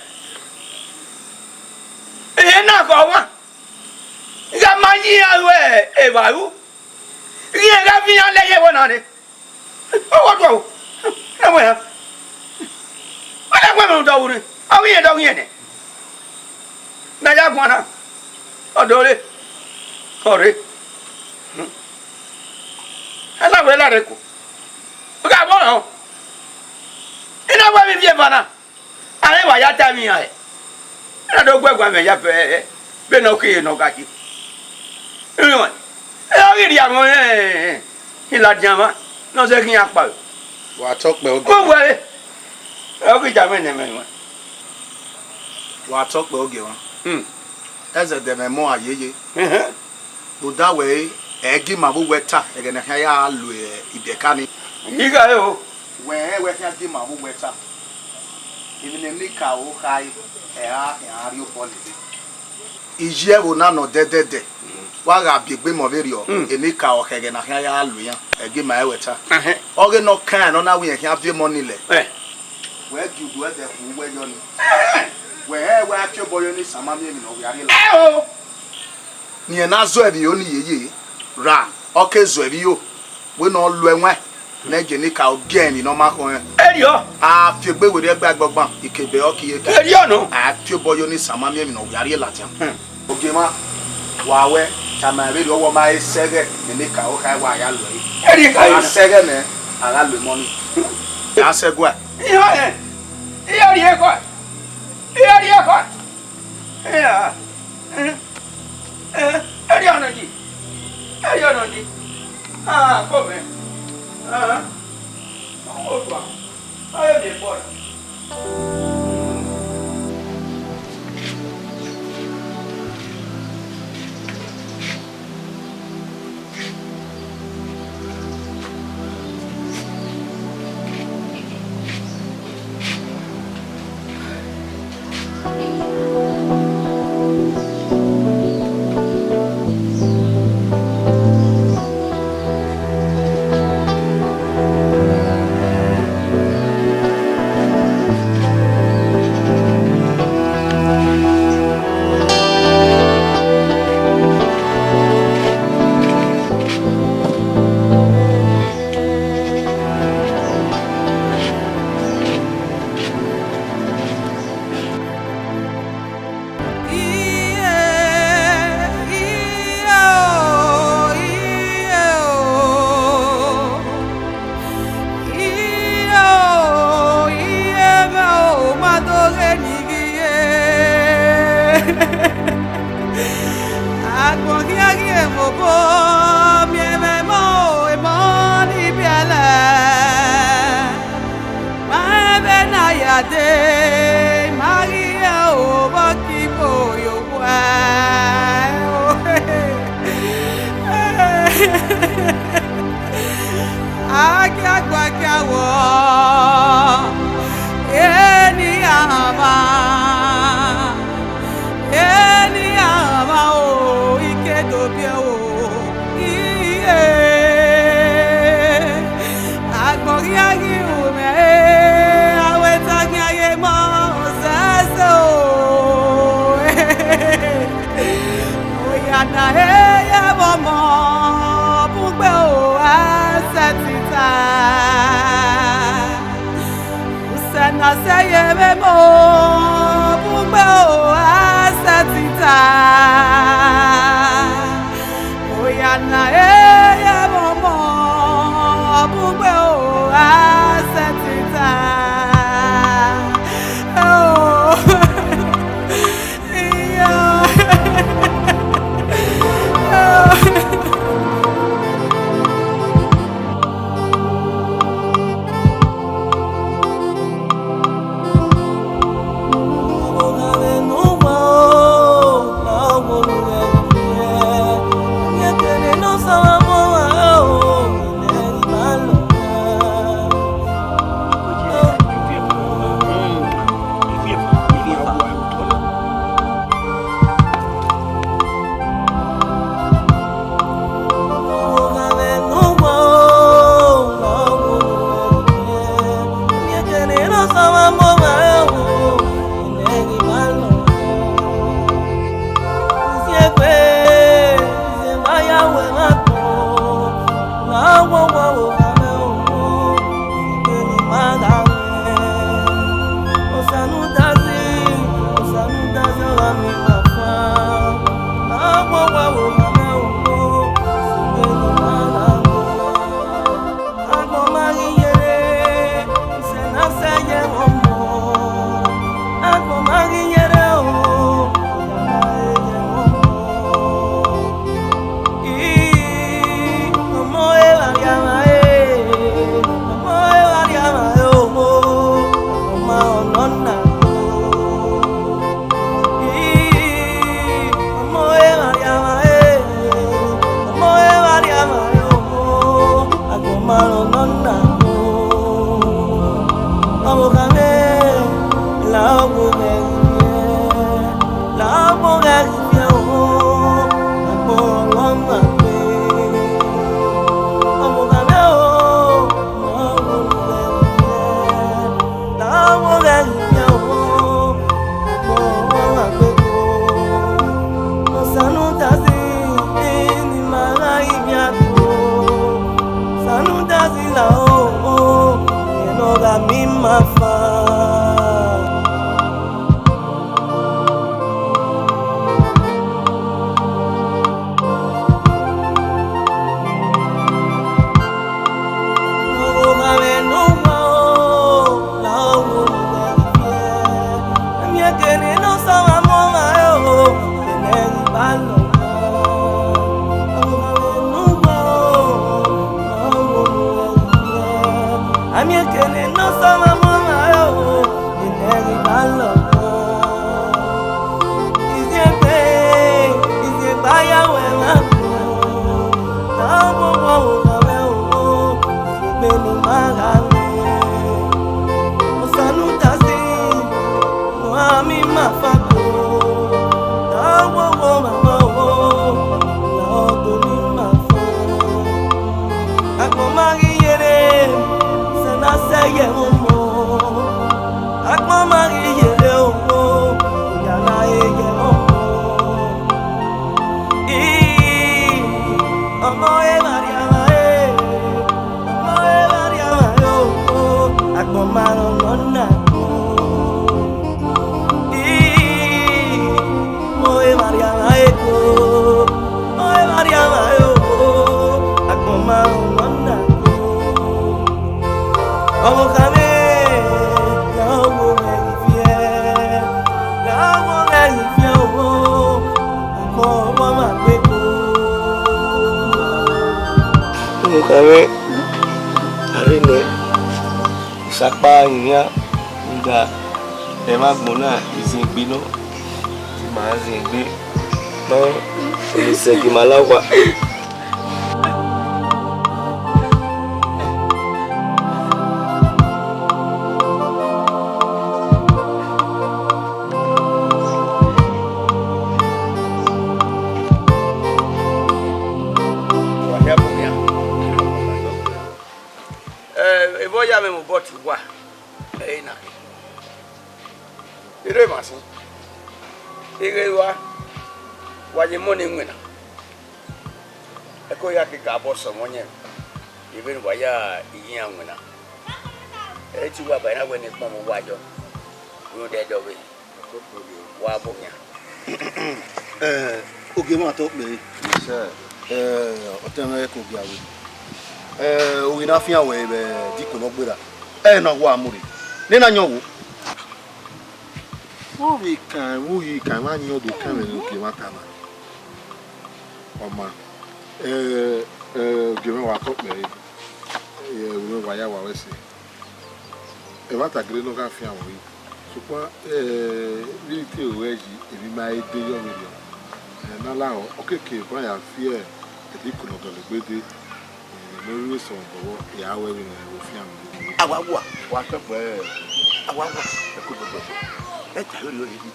Ẹn na khọ ọmwa. Gha ma yi iran ru evba ru. Rhiẹn gha viọ iran lẹ ye ẹvbo na nẹ. Ọ wọ tuẹ o. Ẹmwẹ iran. Ọ na wẹ mwẹ rhunmwuda vbene ọ ghi rẹn dọ ghi rẹn nẹ. Ne a ya guan na, ọ do re, ọ rre. A na wẹ la rre ko. Gha vbọ rẹn o. I na wẹ vbe ivbi eva na. A rẹn wa ya ta emwi iran hẹ. Iran do gu ẹguae mwẹ ya fẹ vbene ọ kere ne ọ gha ye. Irẹn, ẹ, ọ ghi rhie amwẹ ọnrẹn, I ladian mwa ne ọ zẹ khian kpao. Wa tọ kpẹ ogie. Ko wẹ re, ẹ, ọ ghi ya mwẹ ne ẹmwẹ ruẹn. Wa tọ kpẹ ogie mwa. Hmm. Ẹzẹdẹ mwẹ mọ a yeye. Ehẹn. Rhunmwuda wẹẹ, ẹ i gie ima vbe uwu ẹta, ẹghẹ ne a khian ya lu ibiẹka ni. I gha re o. Wẹ rẹn wẹ khian gie ima vbe uwu ẹta. Emwi ne Enikaro kha ẹre, ẹ ra khian rhie obọ lele. Iye ẹvbo na nọ dẹdẹdẹ, wa gha biegbe mọ vberriọ, Enikaro khẹ ẹghẹ ne a khian ya lu iran, ẹ gie ima rẹn wẹ ta. Ẹhẹn. Ọghe ne ọ kan iran ne ọ na wẹ irẹn khian viọ emọ ni lẹ. Ẹ. Wẹ gie udu ẹdẹ khu uwẹ yọ ni. Wẹ rẹn wẹ a tie obọ ye ni, sama miẹn emwi ne ọ wia rhie la. Ẹ o. Rẹn na zọ ẹvbo iro ni yeye, ra, ọ ke zọ ẹvbo iro, wẹ ne ọ lu ẹwaẹn, ne gie Enikaro gie ẹmwẹ ne ọ ma khọn ẹn. Erriọ. A fi egbe werriẹ gba ẹgbọgban, ikebe ọ kie. Erriọ nọ. A tie obọ ye ni, sama miẹn emwi ne ọ wia rhie ladian. Hmm. Ogiemwa, wa wẹ, tama vberriọ wẹ ọ ma he sẹghẹ, Enikaro kha wa ya lu ẹre. Erriọ kha. A sẹghẹ nẹ, a gha lu emọ ni. Hmm. A sẹ gua. Iran rẹn, iran rhie kọe, iran rhie kọe. Iran, eh, eh, erriọ nọ yi, erriọ nọ yi. Ah, kọ mẹ. Ah, ọmọ Oduakhọn, ọ ye miẹn bọọ na. Iye, iye o, iye o. Iye o, iye mwẹ o, ma do ghe ni ghi ye. Agbọn khian ghi vbe obọ, miẹn mwẹ emọ o, emọ ni biẹlẹ. Ma rẹn vbene a ya dee, ma ghi Obugbe o, a sẹtin ta. Oya na eye vbe ọmọ, obugbe o, a sẹtin ta. Oh. Iya. Agbọn ma ghi yere, sẹ na sẹ ye ọmọ. Agbọn ma ghi yere o, sẹ na sẹ ye ọmọ. Ii, ọmọ evba rhia mwa e, ọmọ evba rhia mwa e o, ọmọ ọnọ na. Ii, ọmọ evba rhia mwa e, ọmọ evba rhia mwa e o, agbọn ma rẹn ọnọ na o. Ọvbokhan mwẹ, la ọghe ghẹ ghi viẹ, la ọghe ghẹ ghi viẹ o, agbọn ọmọ ma gbe. Ọvbokhan mwẹ o, la ọghe ghẹ ghi viẹ. Lahọ ghẹ ghi viẹ o, agbọn ọmọ ma gbe ko. Osanudazi, ne ima gha ghi viẹ ko. Osanudazi lahọ, ẹn ne ọ gha miẹn ima fan. Ọvbokhan mwẹ ne uwa o, lahọ ghẹ ghi viẹ. Amiẹn kene ne ọ sẹ ọmwa mu ọmwa ẹre o, ẹmwẹ ghi ba lọ. Ọvbokhan mwẹ ne uwa o, lahọ ghẹ ghi viẹ. Amiẹn kene ne ọ sẹ ọmwa mu ọmwa ẹre o, ẹmwẹ ghi ba lọ. Iziẹn egbe, iziẹn egbe a ya wẹ mwa khin. Lahọ ghẹ ghi viẹ o, iziẹn egbe ne ima gha mwẹ. Osanudazi, ne ọ gha miẹn ima fan ko. Lahọ ghẹ ghi viẹ o, lahọ do miẹn ima fan. Agbọn ma ghi yere, sẹ na sẹ ye ọmọ. Agbọn ma ghi yere o, ya na ye ye ọmọ. Ii, ọmọ evba rhia mwa e, ọmọ evba rhia mwa e o, agbọn ma rẹn ọnọ na. Ii, ọmọ evba rhia mwa e ko, ọmọ evba rhia mwa e o, agbọn ma rẹn ọnọ na. Ọvbokhan mwẹ, lahọ ghẹ ghi viẹ, lahọ ghẹ ghi viẹ o, agbọn ọmọ ma gbe ko. Ọvbokhan mwẹ, a rre nẹ, Osa kpa rinmwian, rhunmwuda ẹmwẹ agbọn na, iziẹn egbe nọ, ma ziẹn egbe nọ, sẹ ghi ma la owa. Eh, evba ọ ya mwẹ mu obọ tie uwa, ẹ i na. I rre emwa sin, I ghe rua, wa ye emọ ne iwinna, ẹko ya ke ga obọ sẹ ọmọ yẹn, vbene uwa ya ye iran winna. Ẹ i te uwa ba na wẹ ne ekpọnmwẹ uwa yọ. Rhunmwuda ẹdẹ ọvbehe, wa bọ khian. Eh, Ogiemwa Atọkpẹre. Yes, sir. Eh, ọtẹn mwẹ ke Ogiawe. Eh, ovbi ne a fian wẹ vbe dikun ne ọ gberra. Ẹ na wa mu rre. Ne na yọn wo. Vbọ vbe kan, vbọ vbe kan, wa yọn do kan vbe ne Ogiemwa ta na. Ọ ma. Eh, eh, Ogiemwa Atọkpẹre. Eh, wa ya wa wẹ sẹ. Ẹmwata gele ne ọ gha fian ruẹ, sokpan, eh, vbe I te ruẹ yi, emwi ma he de yọ vberriọ. Eh, ne a lahọ, ọ keke ban ya fi ẹdẹ ikun ne ọ dọlegbe dee, eh, ne ọ rhirhi sẹ ọmwa bọvbọ, ya ru ẹmwẹ ne ọ fian vbe. A wa wa, wa tọkpẹ, a wa wa, ẹko bẹbẹ, ẹ ta rhirhi ọre yi.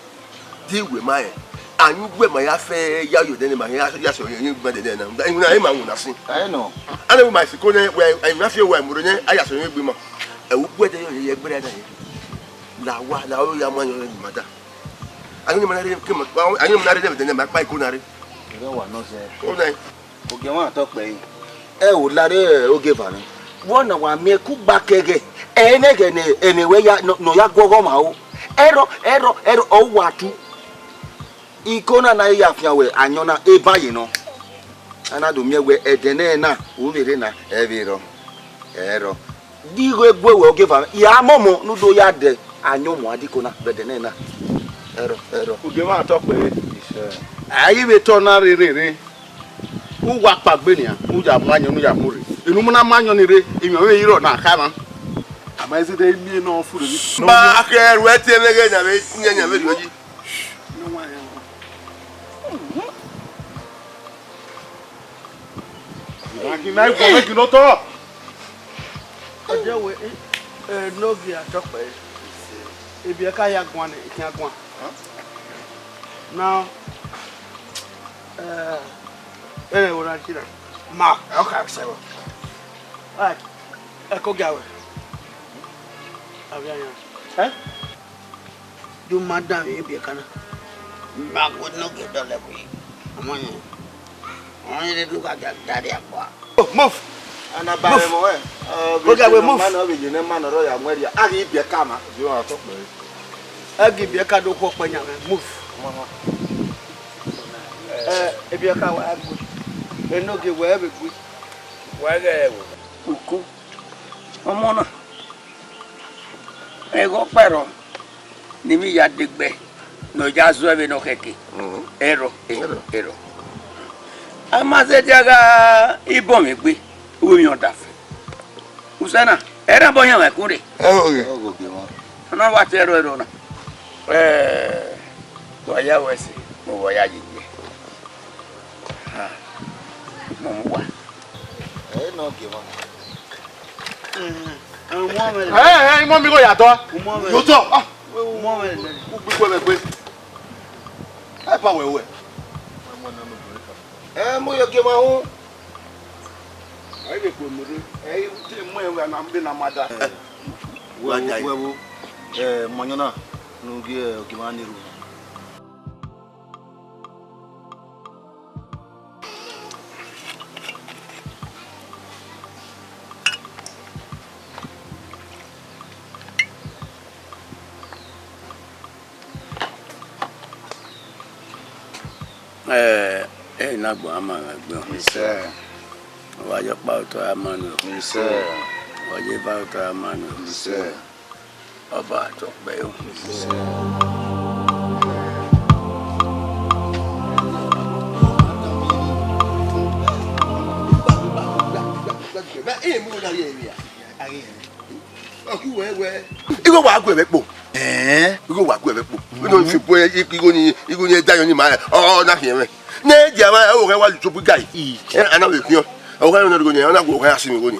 Di wẹ ma rẹn, ayọn uwẹ ma ya fẹ ya yọ dẹnẹ ma ya ya sẹ ọyẹn gbe dẹnẹ na. Ẹmwẹ na ma wuna sin. Ẹ nọ. Ana wẹ ma siko nẹ, wẹ, ẹmwẹ na fi wẹ mu nẹ, a ya sẹ ọyẹn gbe ma. Ẹ, uwẹ dẹ yọ yẹ gbe na yẹ. La wa, la o ya ma yọ ni ma da. Ayọn ni ma na re ke ma, ayọn ni ma na re dẹnẹ ma kpa iko na re. Ẹ wa nọ sẹ. O na. Ogiemwa Atọkpẹre. Ẹ o lare oge eva nẹ. Vbọ na wa miẹn kugba kẹghẹ, ẹ nẹghẹ ne ẹmwẹ wẹ ya, nọ, nọ ya guọghọ ma o. Ẹrọ, ẹrọ, ẹrọ, ọ wa tu. Iko na na ya fian wẹ ayọn na eba ye nọ. A na do miẹn wẹ ẹdẹ nẹ na, u vbe rre na, ẹ vbe rrọọ. Ẹrọ. Di igho egue wẹ oge eva, ya mọmọ ne u do ya dẹ ayọn mu adiko na vbe ẹdẹ nẹ na. Ẹrọ, ẹrọ. Ogiemwa Atọkpẹre. A i vbe tọ na rere rre. U wa kpaegbe nian, u ya mu ayọn, u ya mu rre. Enu mu na mu ayọn ni rre, emwi ọvbehe i rrọọ na kha na. A ma zẹdẹ miẹn ne ọ furre ni. Ba khẹ ruẹ te vbe ghe ne a vbe yan yan vberriọ yi. Ọ dia wẹ, eh, ne Ogie Atọkpẹre, ebiẹka ya guan nẹ, I khian guan. Now, eh, ẹrẹ wo na jira. Ma, ọ ka sẹ vbọ. Right. Ẹko gia wẹ. Avia yan. Eh? Do ma danmwẹ ebiẹka na. Ma gu ne Ogie dọlọ ẹvbo yi. Ọmọ yẹn. Ọmọ yẹn do gha da da rria gba. Oh, move. Ana ba move. Move. Ogie, we move. Ma nọ vbe ye ne ma nọ rọ ya mu ẹria. A ghi biẹka ma. Yo, Atọkpẹre. A ghi biẹka do khuọ kpẹ yan mwẹ. Move. Eh, ebiẹka wa gbe. Enogie wẹ vbe gbe. Wa ghe ẹvbo. Uku. Ọmọ na. Ẹghẹ ọkpa rrọọ ne emwi ya degbe ne ọ ya zọ vbene ọ khẹke. Mhm. Ẹrọ, ẹrọ, ẹrọ. A ma zẹdẹ gha ibọ mwẹ egbe, uwu emwi ọdafẹn. Usẹ na, ẹrẹ abọ yan mwẹ kun rre. Ẹ o ghe. Ọ na wa te ẹrọ ẹrọ na. Ẹ, wa ya wẹ ẹse, mo wa ya ye egbe. Ha, mo mu wa. Ẹ nọ gie mwa. Ẹ, ẹ, imọ mi gho ya dọ. Yo dọ. Ah, u gbe ikue mwẹ gbe. Ẹ ba wẹ wẹ. Ẹ, mo yo gie mwa hu. Ẹ, i vbe kpo mu rre. Ẹ, i te mu ẹn wẹ na, mẹ na ma da. Wẹ wo, wẹ wo. Ẹ, manyọ na, ne u gie, gie mwa ni ru. Ẹ, ẹ na gbọn ama gha gbọn. Yes, sir. Ọ wa ye ọkpa otọ a ma nu. Yes, sir. Ọ wa ye eva otọ a ma nu. Yes, sir. Ọba Atọkpẹre o. Igho wa gu ẹmwẹ kpo. Ẹẹn. Igho wa gu ẹmwẹ kpo. Igho ni fi bu igho ni, igho ni da yọ ni ma. Ọ na khian mwẹ. Ne dia ma, o ghe wa lu tobu gai. Ẹ, a na vbe khian. O ghe na igho ni, a na gu o ghe a si igho ni.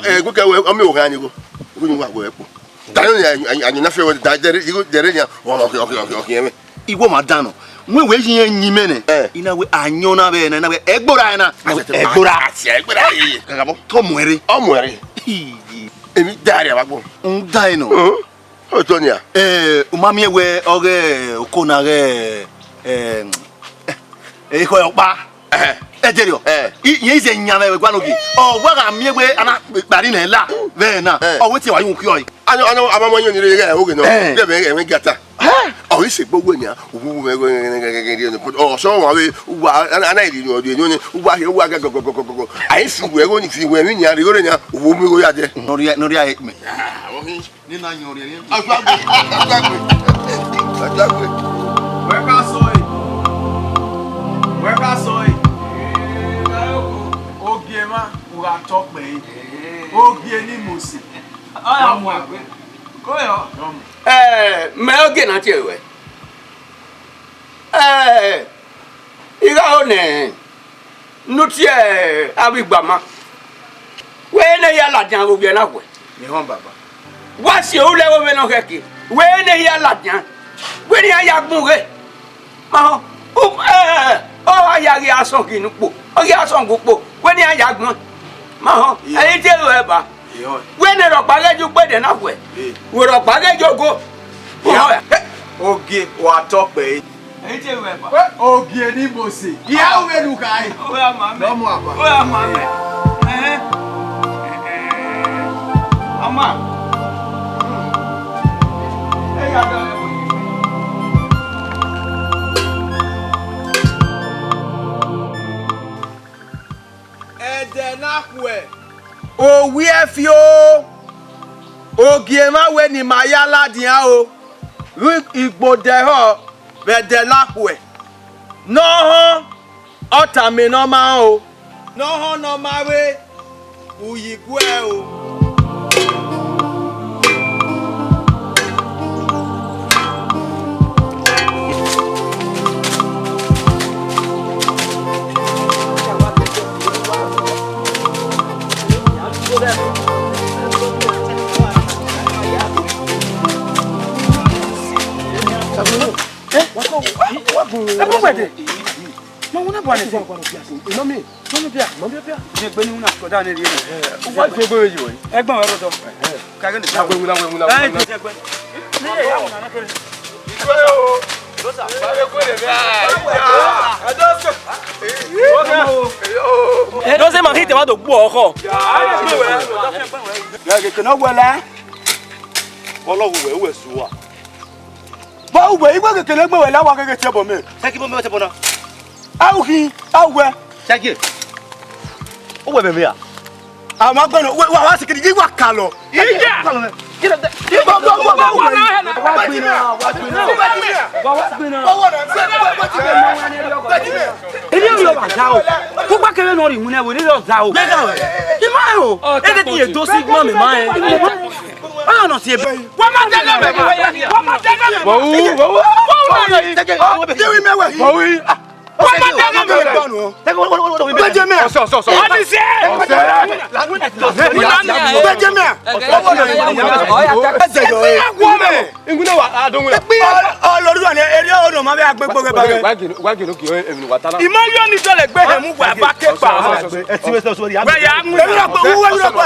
Ẹ, gu kẹ wẹ, ọ miẹn o ghe a ni igho. Igho ni wa gu ẹmwẹ kpo. Da yọ ni, a ni na fi ẹmwẹ da dẹrẹ igho dẹrẹ ni. Ọ khian, ọ khian, ọ khian, ọ khian mwẹ. Igho ma dan nọ. Wẹ wẹ yi ẹn yin mẹ nẹ. Ẹ. I na wẹ ayọn na vbe na, i na wẹ ẹgbora na. Ẹgbora. Ẹgbora. Kakabọ. Tọ mu ẹre. Ọ mu ẹre. Emwi da rria vbe agbọn. N da nọ. Ọtọ nia. Ẹ, u ma miẹn wẹ ọghe oko na ghe, ẹ, ekhọe ọkpa. Ẹhẹn. Ẹdẹrriọ. Eh. I, iyẹn ize yan vbe ẹguan ogie. Ọ wa gha miẹn wẹ a na kpari nẹ la vbe na. Eh. Ọ wẹ te wa yu khiọ. Anya, anya, ama mọ yẹn ni re ghe oghe nọ. Eh. Dẹ vbe ẹmwẹ giata. Ọ i se gbogbo nia, uwu wẹ, ọ sọ wa vbe uwa, a na ri ni, ọ ri ni, uwa, uwa ga gọgọgọgọgọ. A i fi wẹ, ẹgho ni fi wẹ, emwi nia, righo re nia, uwu mi gho ya dẹ. Nọria, nọria, ekpe. Ni na yọn rhiẹnrhiẹn. Ajuagbe, ajuagbe, ajuagbe. Wẹ ka sọ e. Wẹ ka sọ e. Ogie mwa, u gha tọ kpẹ e. Ogie ni Mose. Ọ ya mu ẹgbẹ. Ko yọ. Ẹ, mẹ ogie na tie ruẹ. Ẹ, I gha ho nẹ, ne u tie avbe igbama. Wẹ ne I ya ladian vbe ogie na khuẹ. Mẹ họn baba. Wa si ru lẹ vbe ovbi nọ khẹke. Wẹ ne I ya ladian. Wẹ ne iran ya gbun ghe. Ma họn. U, ẹ, ọ gha ya ghi asọn ghi ne ukpo. Ọ ghi asọn gu ukpo. Wẹ ne iran ya gbọn. Ma họn. Ẹ i te ru ẹba. Wẹ ne rhọkpa ghẹ ye ukpẹdẹ na khuẹ. Wẹ rhọkpa ghẹ ye ogo. Ọ ya. Ogie, wa tọ kpẹ e. Ẹ i te ru ẹba. Ogie ni Mose. Iya u vbe nu khae. Ọ ya ma mẹ. Ọ mu aba. Ọ ya ma mẹ. Ẹhẹn. Ama. Ẹ ya da. Ẹdẹ na khuẹ. Owiẹ fio, ogie mwa wẹ ne ima ya ladian o, ghi igbodẹ họ vbe ẹdẹ na khuẹ. Ne ọ họn, ọ tama ne ọ ma họn o, ne ọ họn ne ọ ma vbe, u yi guẹ o. Ẹ? Ẹ bọ gbẹdẹ. Ma wuna bọ anẹ sẹ. Mami. Mami bia. Mami bia. Jẹ gbe ni wuna kọ da ne rie. Wa fi egbe yi wẹ. Ẹgbọn wẹ rọdọ. Ka ghe ni. Agbe wuna, agbe wuna. Ẹ, jẹ gbe. Ni ya wuna na kere. Ikwe o. Dosa. Ba ghe kwe le bia. Dosa ma hit wa do gbu ọkhọ. Ya ghe ke nọ wẹ la. Ọlọghọ wẹ wẹ sua. Ba uwẹ, igbe kekele egbe wẹ la wa gheghe tie ẹbọ mẹ. Sẹki bọ mẹ ọtẹbọ na. Au khin, au wẹ. Sẹki. Uwẹ mẹ mẹ a. A ma gbẹnọ, wẹ wa wa sikiri yi wa kalọ. Iya. Kalọ mẹ. Kí ló dé? Wa gbin na, wa gbin na. Wa gbin na. Wa gbin na. Wa gbin na. Èmi ò yọ wà dá o. Kó gbá kéré náà rì mú náà wò ní yọ dá o. Ìmọ̀ ẹ̀ o. Ẹ dẹ́ ti yẹ dó sí gbọ́n mi máa ẹ̀. Ọyọ nọ si ebe. Wa ma dẹgẹ mẹ ma. Wa ma dẹgẹ mẹ ma. Wọ́wú, wọ́wú. Wọ́wú. Dewi mẹwẹ. Wọ́wú. Wa ma dẹgẹ mẹ ma. Gbẹjẹ mẹ. Ọsẹ, ọsẹ, ọsẹ. Ọni sẹ. Ọsẹ. Gbẹjẹ mẹ. Ọsẹ. Ẹsẹ yọ ẹ. Ẹgbẹ́ ẹ̀kọ́ mẹ. Ngunẹ wa adunwẹ. Ẹgbẹ́ ọlọrun wa ni eré ọ̀nà ma bẹ agbẹgbọ gẹ ba gẹ. Wa gẹ, wa gẹ no gẹ emwi wa ta na. Imalioni dọlẹ gbe hẹ mu wa ba ke pa. Wẹ ya mu. Ewura gbe, uwe ewura gbe.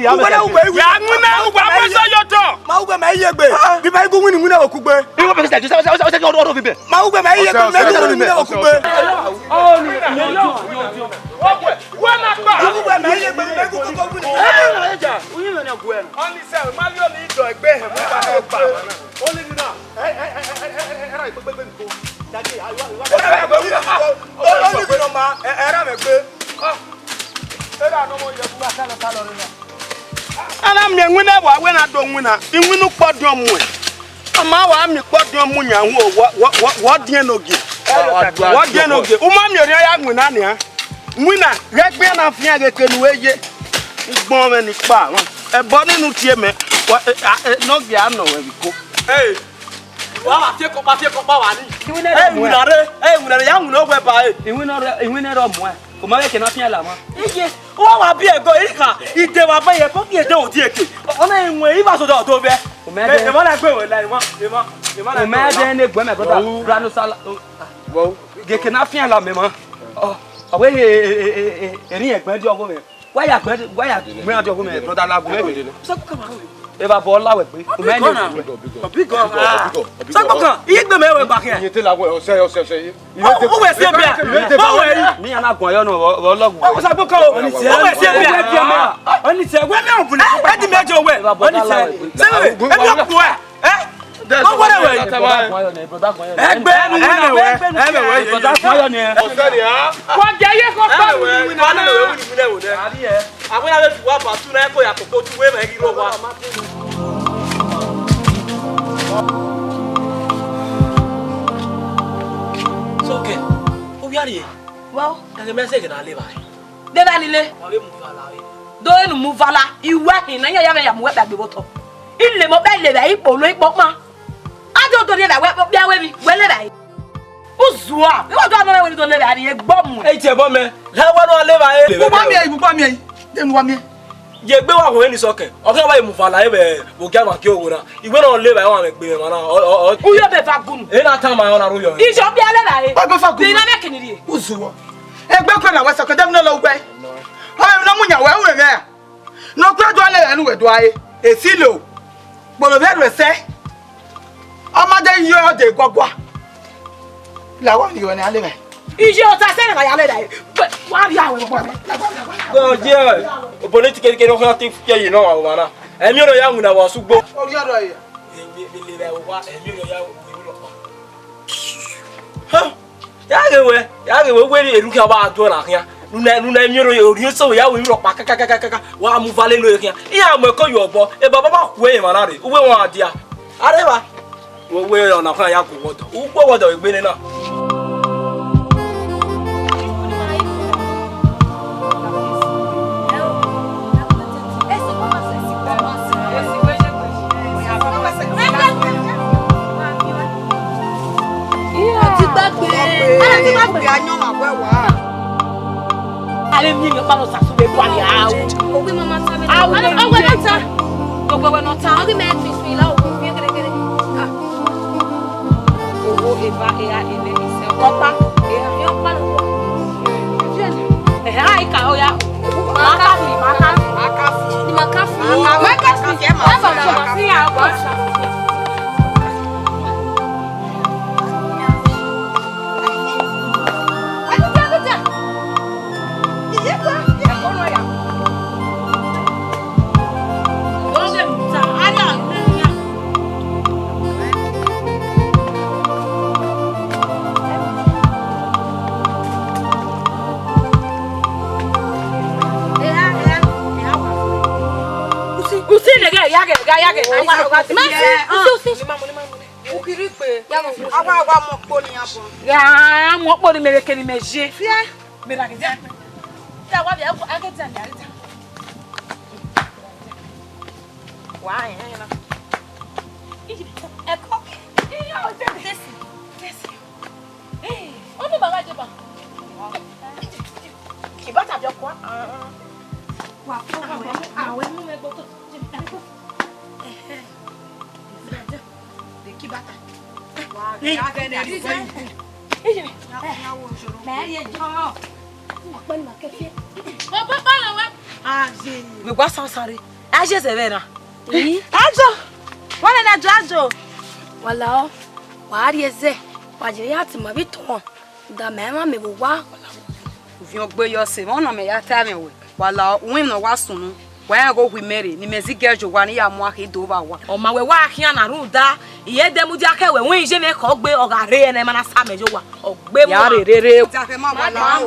Uwe na uwe ewura. Ya mu na uwe abẹsẹ yọ tọ. Ma uwe ma iye gbe. Bi ma igun wini wini okugbe. Iwo bẹsẹ ju sa sa sa sa ọdọ bi bẹ. Ma uwe ma iye gbe, ma igun wini wini okugbe. Ọ ni, ni ọjọ, ni ọjọ. Uwe ma pa. Uwe ma iye gbe, ma igun koko wini. Uyi mẹ ne ọgua ẹre. Ọni sẹ, Imalioni dọ egbe hẹ mu wa ke pa. Only you now. Ẹ, ẹ, ẹ, ẹ, ẹ, ẹ, ẹ, ra ikpekpe mi ko. Daddy, I, I, I, Only you know, ma. Ẹ, ẹ, ra mẹ gbe. Ah. Ẹ ra nọ mọ yẹ bu wa salọ salọ rẹ na. A na miẹn iwinna wa wẹ na do winna. Iwinna ukpọdiọn muẹn. Ọ ma wa miẹn ukpọdiọn mu yan hu, wọ, wọ, wọ, wọ diẹn ne ogie. Wọ diẹn ne ogie. U ma miẹn orhiọn ya winna nian. Winna, ghẹ gbe na fian ghe kenu ye. Ugbọn mwẹ ni kpa, ẹbọ ni nu tie mẹ, wa, e, a, e, ne ọ gia nọ wẹ vbe iko. Hey, wa ma tie kọkpa, tie kọkpa wa ni. Iwinna rẹ, iwinna rẹ, ya winna owẹ ba e. Iwinna rẹ, iwinna rẹ ọmọ ẹ. O ma vbe kẹ na fian la ma. Iye, wa wa bi ẹgọ, i kha, ide wa ba ye, ko ki ede odi eke. Ọ na iwẹn, i ba so da ọdọ vẹ. O mẹ dẹ. Emọ na gbe wẹ la, emọ, emọ, emọ na gbe wẹ la. O mẹ dẹ ne gbe mẹ brother, brother no sala. Wow. Ghe ke na fian la mẹ ma. Ọ, ọ wẹ he, erin ẹgbẹ di ọgho mẹ. Wa ya gbẹ, wa ya gbẹ di ọgho mẹ, brother la gbe. So, come on. Evba bọ la wẹ gbe. Ọbigọ na. Ọbigọ, ọbigọ. Sọgbọn kan, iye gbe mẹ wẹ gba khian. Iye te la wẹ, ọsẹ, ọsẹ, ọsẹ. Iye te. O wẹ si ebia. Iye te ba wẹ. Ni ana guan yọ nọ, vbe ọlọgu. O sọgbọn kan o. O wẹ si ebia. Ọni sẹ wẹ mẹ ọbun. Ẹ di mẹ jọ wẹ. Ọni sẹ. Sẹ wẹ, ẹ mi ọkpọ ẹ. Ẹ? Brother Guan yọ nẹ, brother Guan yọ nẹ. Ẹgbẹ ẹnu wẹ, ẹnu wẹ, brother Guan yọ nẹ. Ọsẹ ni a. Wa jẹ ye ko pa mi ni wina na. Ari ẹ. Àwọn ará fi wá bàtú náà kó yàtọ̀ kó tú wé mẹ́rin ló wá. Sọkẹ, ó yára yẹ. Wọ́n. Ẹni mẹ́sẹ̀gì náà lè báyìí. Deda ni le. Wọ́n lè mú vala rẹ̀. Do enu mu vala, iwẹ hin na, iyan ya vbe ya mu wẹ kpagbe vbe otọ. Ile mo bẹ le vbe ikpo lo ikpo kpan. A do do le vbe wẹ, bia wẹ mi, wẹ le vbe. Uzua, iwọ do anọ wẹ ni do le vbe, a ni egbo mu. E jẹ bọ mẹ, la wẹ no le vbe. Mu ba mi, mu ba mi, de nu wa mi. Ye gbe wa họn eni sọkẹ, ọ kẹ wa mu vala vbe ogia ma gie owo na. Iwẹ no le vbe wa mẹ gbe mẹ na. U yo be va gunu. E na ta ma ọ na ru yo. Ijo bia le vbe. Wa be va gunu. Bi na me kini rie. Uzua. Egbe kue na wẹ sọkẹ, dem no lo gbe. Ọ no mu yan wẹ, u mẹ. Ne ọ kue do ale ẹnu wẹ do ae, esilo, kpolo vbe ẹrhuẹ sẹ, ọ ma de yọ de guagua, la wa ni wẹ ne a le mẹ. Iye ọta sẹ ne ya le da, wa ri awẹ gbọ. Gbe ọ je, obọ ne ti kere kere ọkhan ti fiẹ yi nọ wa na. Ẹmi ọrọ ya winna wa sugbo. Ori ọrọ ya. Ẹmi ọrọ ya winna. Ha! Ya ghe wẹ, ya ghe wẹ, wẹ erhukhian wa do na khian. Nuna, nuna, emi ro, ori eso ya wẹ rọkpa kakakakaka. Wa mu vale lo khian. Iran mu ẹko yọ obọ, e baba ba khuẹ emwa na rre. Uwe wọn a dia. Areva. Wẹ, wẹ ọna khian ya gu wọdọ. Ugbo wọdọ egbe nena. Ọtẹn gbagbe. Ọtẹn gbagbe. Ale mi ni ọkpa nọ sasu be bua ni awu. Owe mama ta me. Awu, owe nọ ta. Owe nọ ta. Owe mẹ tui tui la owe fi gẹrẹgẹrẹ. Ah. Owo eva eha ene ise ọkpa. Eha ọkpa lo. Ehe, a ika oya. Makafi, makafi. Makafi. Ni makafi. Makafi. Ẹ bọ sọ ma fi ya ọkpa. Usi ne ghe, ya ghe, ya ghe. Usi, usi. Ukiri kpe. Awa, awa mu ọkpọ ni abọ. Ya mu ọkpọ ni mẹ vbe kene mẹ je. Fiẹ. Mẹ ra ghe dia. Ya wa bia, a ghe dia, dia, dia. Wa, eh, eh, na. Iji, ẹkọ. Iya, o je. Tesi, tesi. Eh, ọ ni ma gha je ba. Kibata bi ọkua. Wa, awe, awe, mu me gboto. Ehe. De kibata. Wa, ya ghe ne ri. Mẹ ye jọ. Ọkpẹn ma kẹfie. Ọba kpalọ wa. Aye. Vbe gua sansare. A je zẹ vbe na. Ajo. Wa nene ajo, ajo. Wa la ọ. Wa rrie ẹzẹ. Wa je ya ti ma vbe tuọn. Da mẹ emwa mẹ vbe owa. Uviọn gbe yọ sẹ, vbọ nọ mẹ ya ta ẹmwẹ wẹ. Wa la uwẹ ne ọ wa sunu. Wa rẹn ghe ohu imẹ rre, ne imẹ zigẹ ye owa ne I ya mu akhi do vbe owa. Ọ ma wẹ wa khian na rhunmwuda, I ye de mudia khẹ wẹ, wẹ iye mwẹ khọ gbe, ọ gha rre ẹnẹ ma na sa mẹ ye owa. Ọ gbe mu. Ya rre rere. Wa la ọ,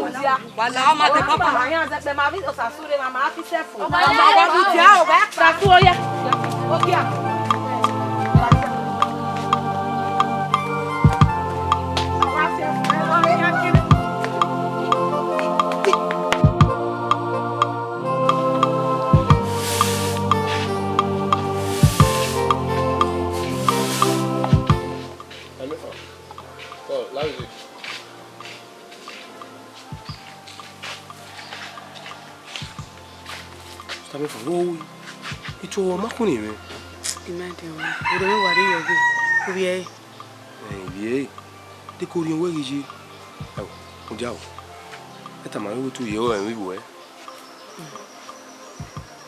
wa la ọ, ma de papa. Ma yan zẹ kpẹ, ma vbe osasu rre, ma ma fi sẹfu. Ọ ma wa mudia, ọ gha sasu oya. Okia. Tame fo, wo, ito ọma kun ni mwẹ. Ima de wa. Ore mwẹ wa rre yọ ghe. Ovbi ẹre. Ẹ, ovbi ẹre. De ko rhiọn wẹ ghi ye. Ẹ wo, mudia o. Ẹ tama wẹ tu ye o, ẹ vbe ru ẹ.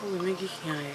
Ovbi mwẹ ghi khian ẹre.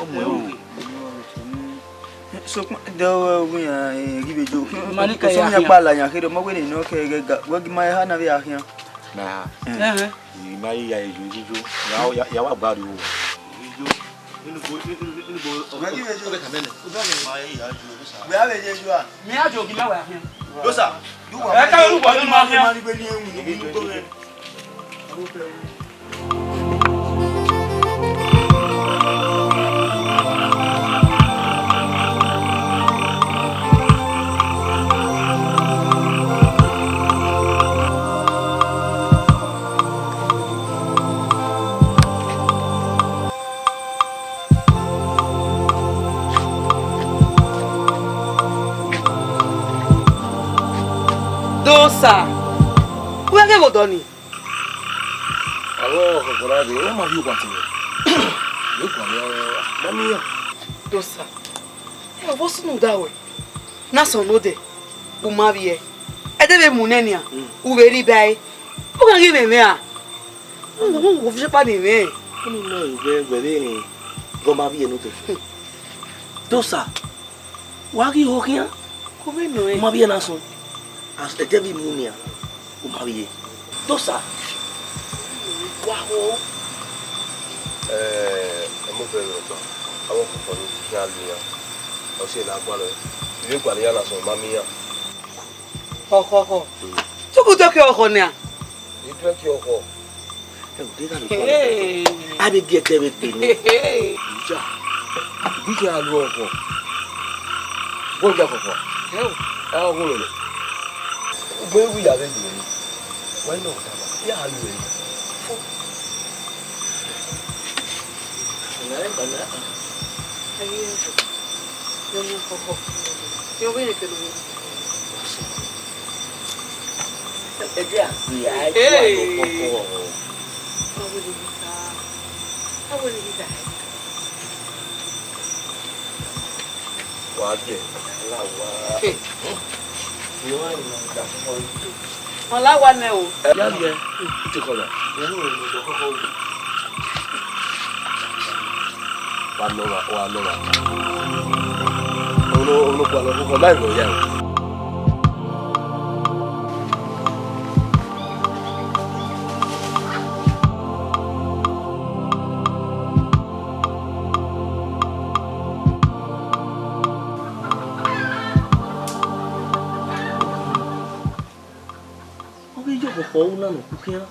Ọ mu ẹre o. Sokpan, de ọ wẹ iran, eh, ghi vbe yo. Ma ni ka ya khian. Kpa la yan kherhe, ọmọ wẹ ne nọ kẹ ghẹ ga, wẹ gi ma eha na vbe a khian. Na. Eh. Ẹhẹn. I ma ya yo yo yo. Ya, ya, ya wa gba rio. Yo. Inu bo, inu, inu, inu bo. Wẹ ghi vbe yo. Ọbẹ ka mẹ nẹ. Ma ya yo. Wẹ a vbe ye yo a? Mẹ a yo gi ma wẹ a khian. Dosa. Ẹ ka ru bọ ni ma khian. Ma ni gbe ni ewun, ni gbe ni. Dosa, wẹ ghe vbe odọ ni? Avbe ọkhọkhọ na rre, ọ ma rhie owa tẹn. Vbe gualọ, ma miẹn iran. Dosa, ẹ, ọvbọ sunu da wẹ. Na sọn nodẹ, u ma vbiẹ. Ẹdẹ vbe mu nẹ nian, u vbe rri ba ẹre. U gha ghi mwẹ mwẹ ra? U wo fi ekpa ne mwẹ. Unu nọ, wẹ, wẹ vbe rẹn, gọ ma vbiẹ nodẹ. Dosa, wa ghi ho khian. Ku vbe nọ ẹ. U ma vbiẹ na sọn. As ẹdẹ vbe mu nian, u ma vbiẹ. Dosa, wa ho. Eh, ẹ mu vbe rhọkpa, avbe ọkhọkhọ ni khian lu iran. Ọ si na gualọ, I vbe gualọ iran na sọn, ma miẹn iran. Ọkhọkhọ. Mm. Tuku doke ọkhọ nian. I duẹ ke ọkhọ. Ẹ, u deghẹ a vbe gualọ ọkhọ. Hey. A vbe gie ẹdẹ vbe gbe nẹ. Hey. Ja. Bi khian lu ọkhọ. Wẹ gie ọkhọ. Ẹ o. Ẹ, ọ gho nẹ. Ugbo ewu ya vbe gbe nẹ. Wẹ nọ, ya lu ẹre. Ẹdẹ a gbe a, ẹ, hey, wa lọ kpọkpọ. Wa gie, la wa. Hey. Ọ la wa nẹ o. Ẹ, ya gie, u te kọlọ. Wa nọ ra, wa nọ ra. Ono, ono kua nọ, kọkọ ma nọ ya. Ọ ghi ye okhọkhọ ru na ne ọ ku khian.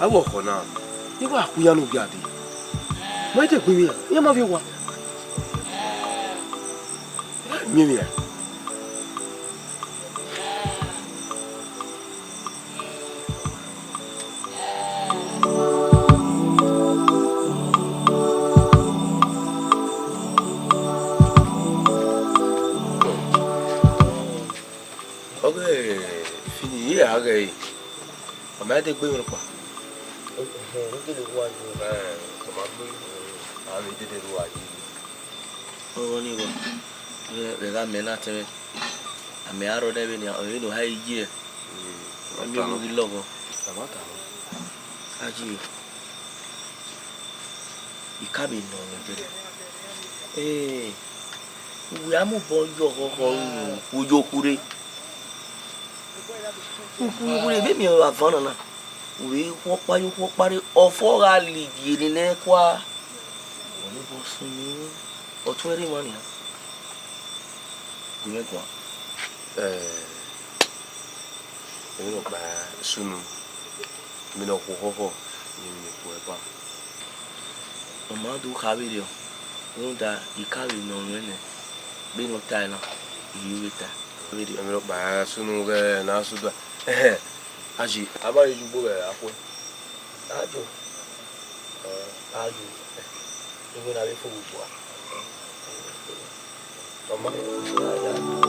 Avbe ọkhọ na, ne I wa khu iran ne u gia dee. Ma i te gbe mwẹ iran, iran ma viọ owa. Miẹn mwẹ iran. Ọghe Fili, I ra ghee, ọ ma degbe mwẹ ọkpa. Ehẹn, u gele ru uwa yi. Ehẹn, ọ ma gbe, a vbe dede ru uwa yi. Ọghe ọnii wa, vbe, vbe gha mẹ na tẹn mwẹ. Mẹ a rhọ nẹ vbenian, ọ vbene ọ ha ye, mm, ọ miẹn ovbi lọghọ. Aye, I ka vbe nọ mwẹ dede. Ee, uwẹ a mobọ yọ ọkhọkhọ ru ukhu yo khure. Ukhu yo khure, vbe miẹn ọre avan na na. U vbe khu ọkpa ye okhuo ọkpa rre, ọfọ gha ligie ne nẹ kua. Ọ mobọ sunu, ọ tuẹn rre emwa nian. Gu mwẹ guan. Ẹ, emwi nọkpa sunu, emwi ne ọ khu ọkhọkhọ, emwi ne ọ khu ẹba. Ọ ma do kha vberriọ, rhunmwuda I ka vbe nọ ruẹn nẹ, vbene ọ tae na, I yo vbe tae. Vberriọ. Emwi nọkpa sunu ghẹ ne a sẹ odua. Ẹhẹ, Aye, a ma ghi ye ugbo vbe akhuẹ. Ajo. Ajo. Iwẹ na vbe fo vbe ugbua. Ọ ma.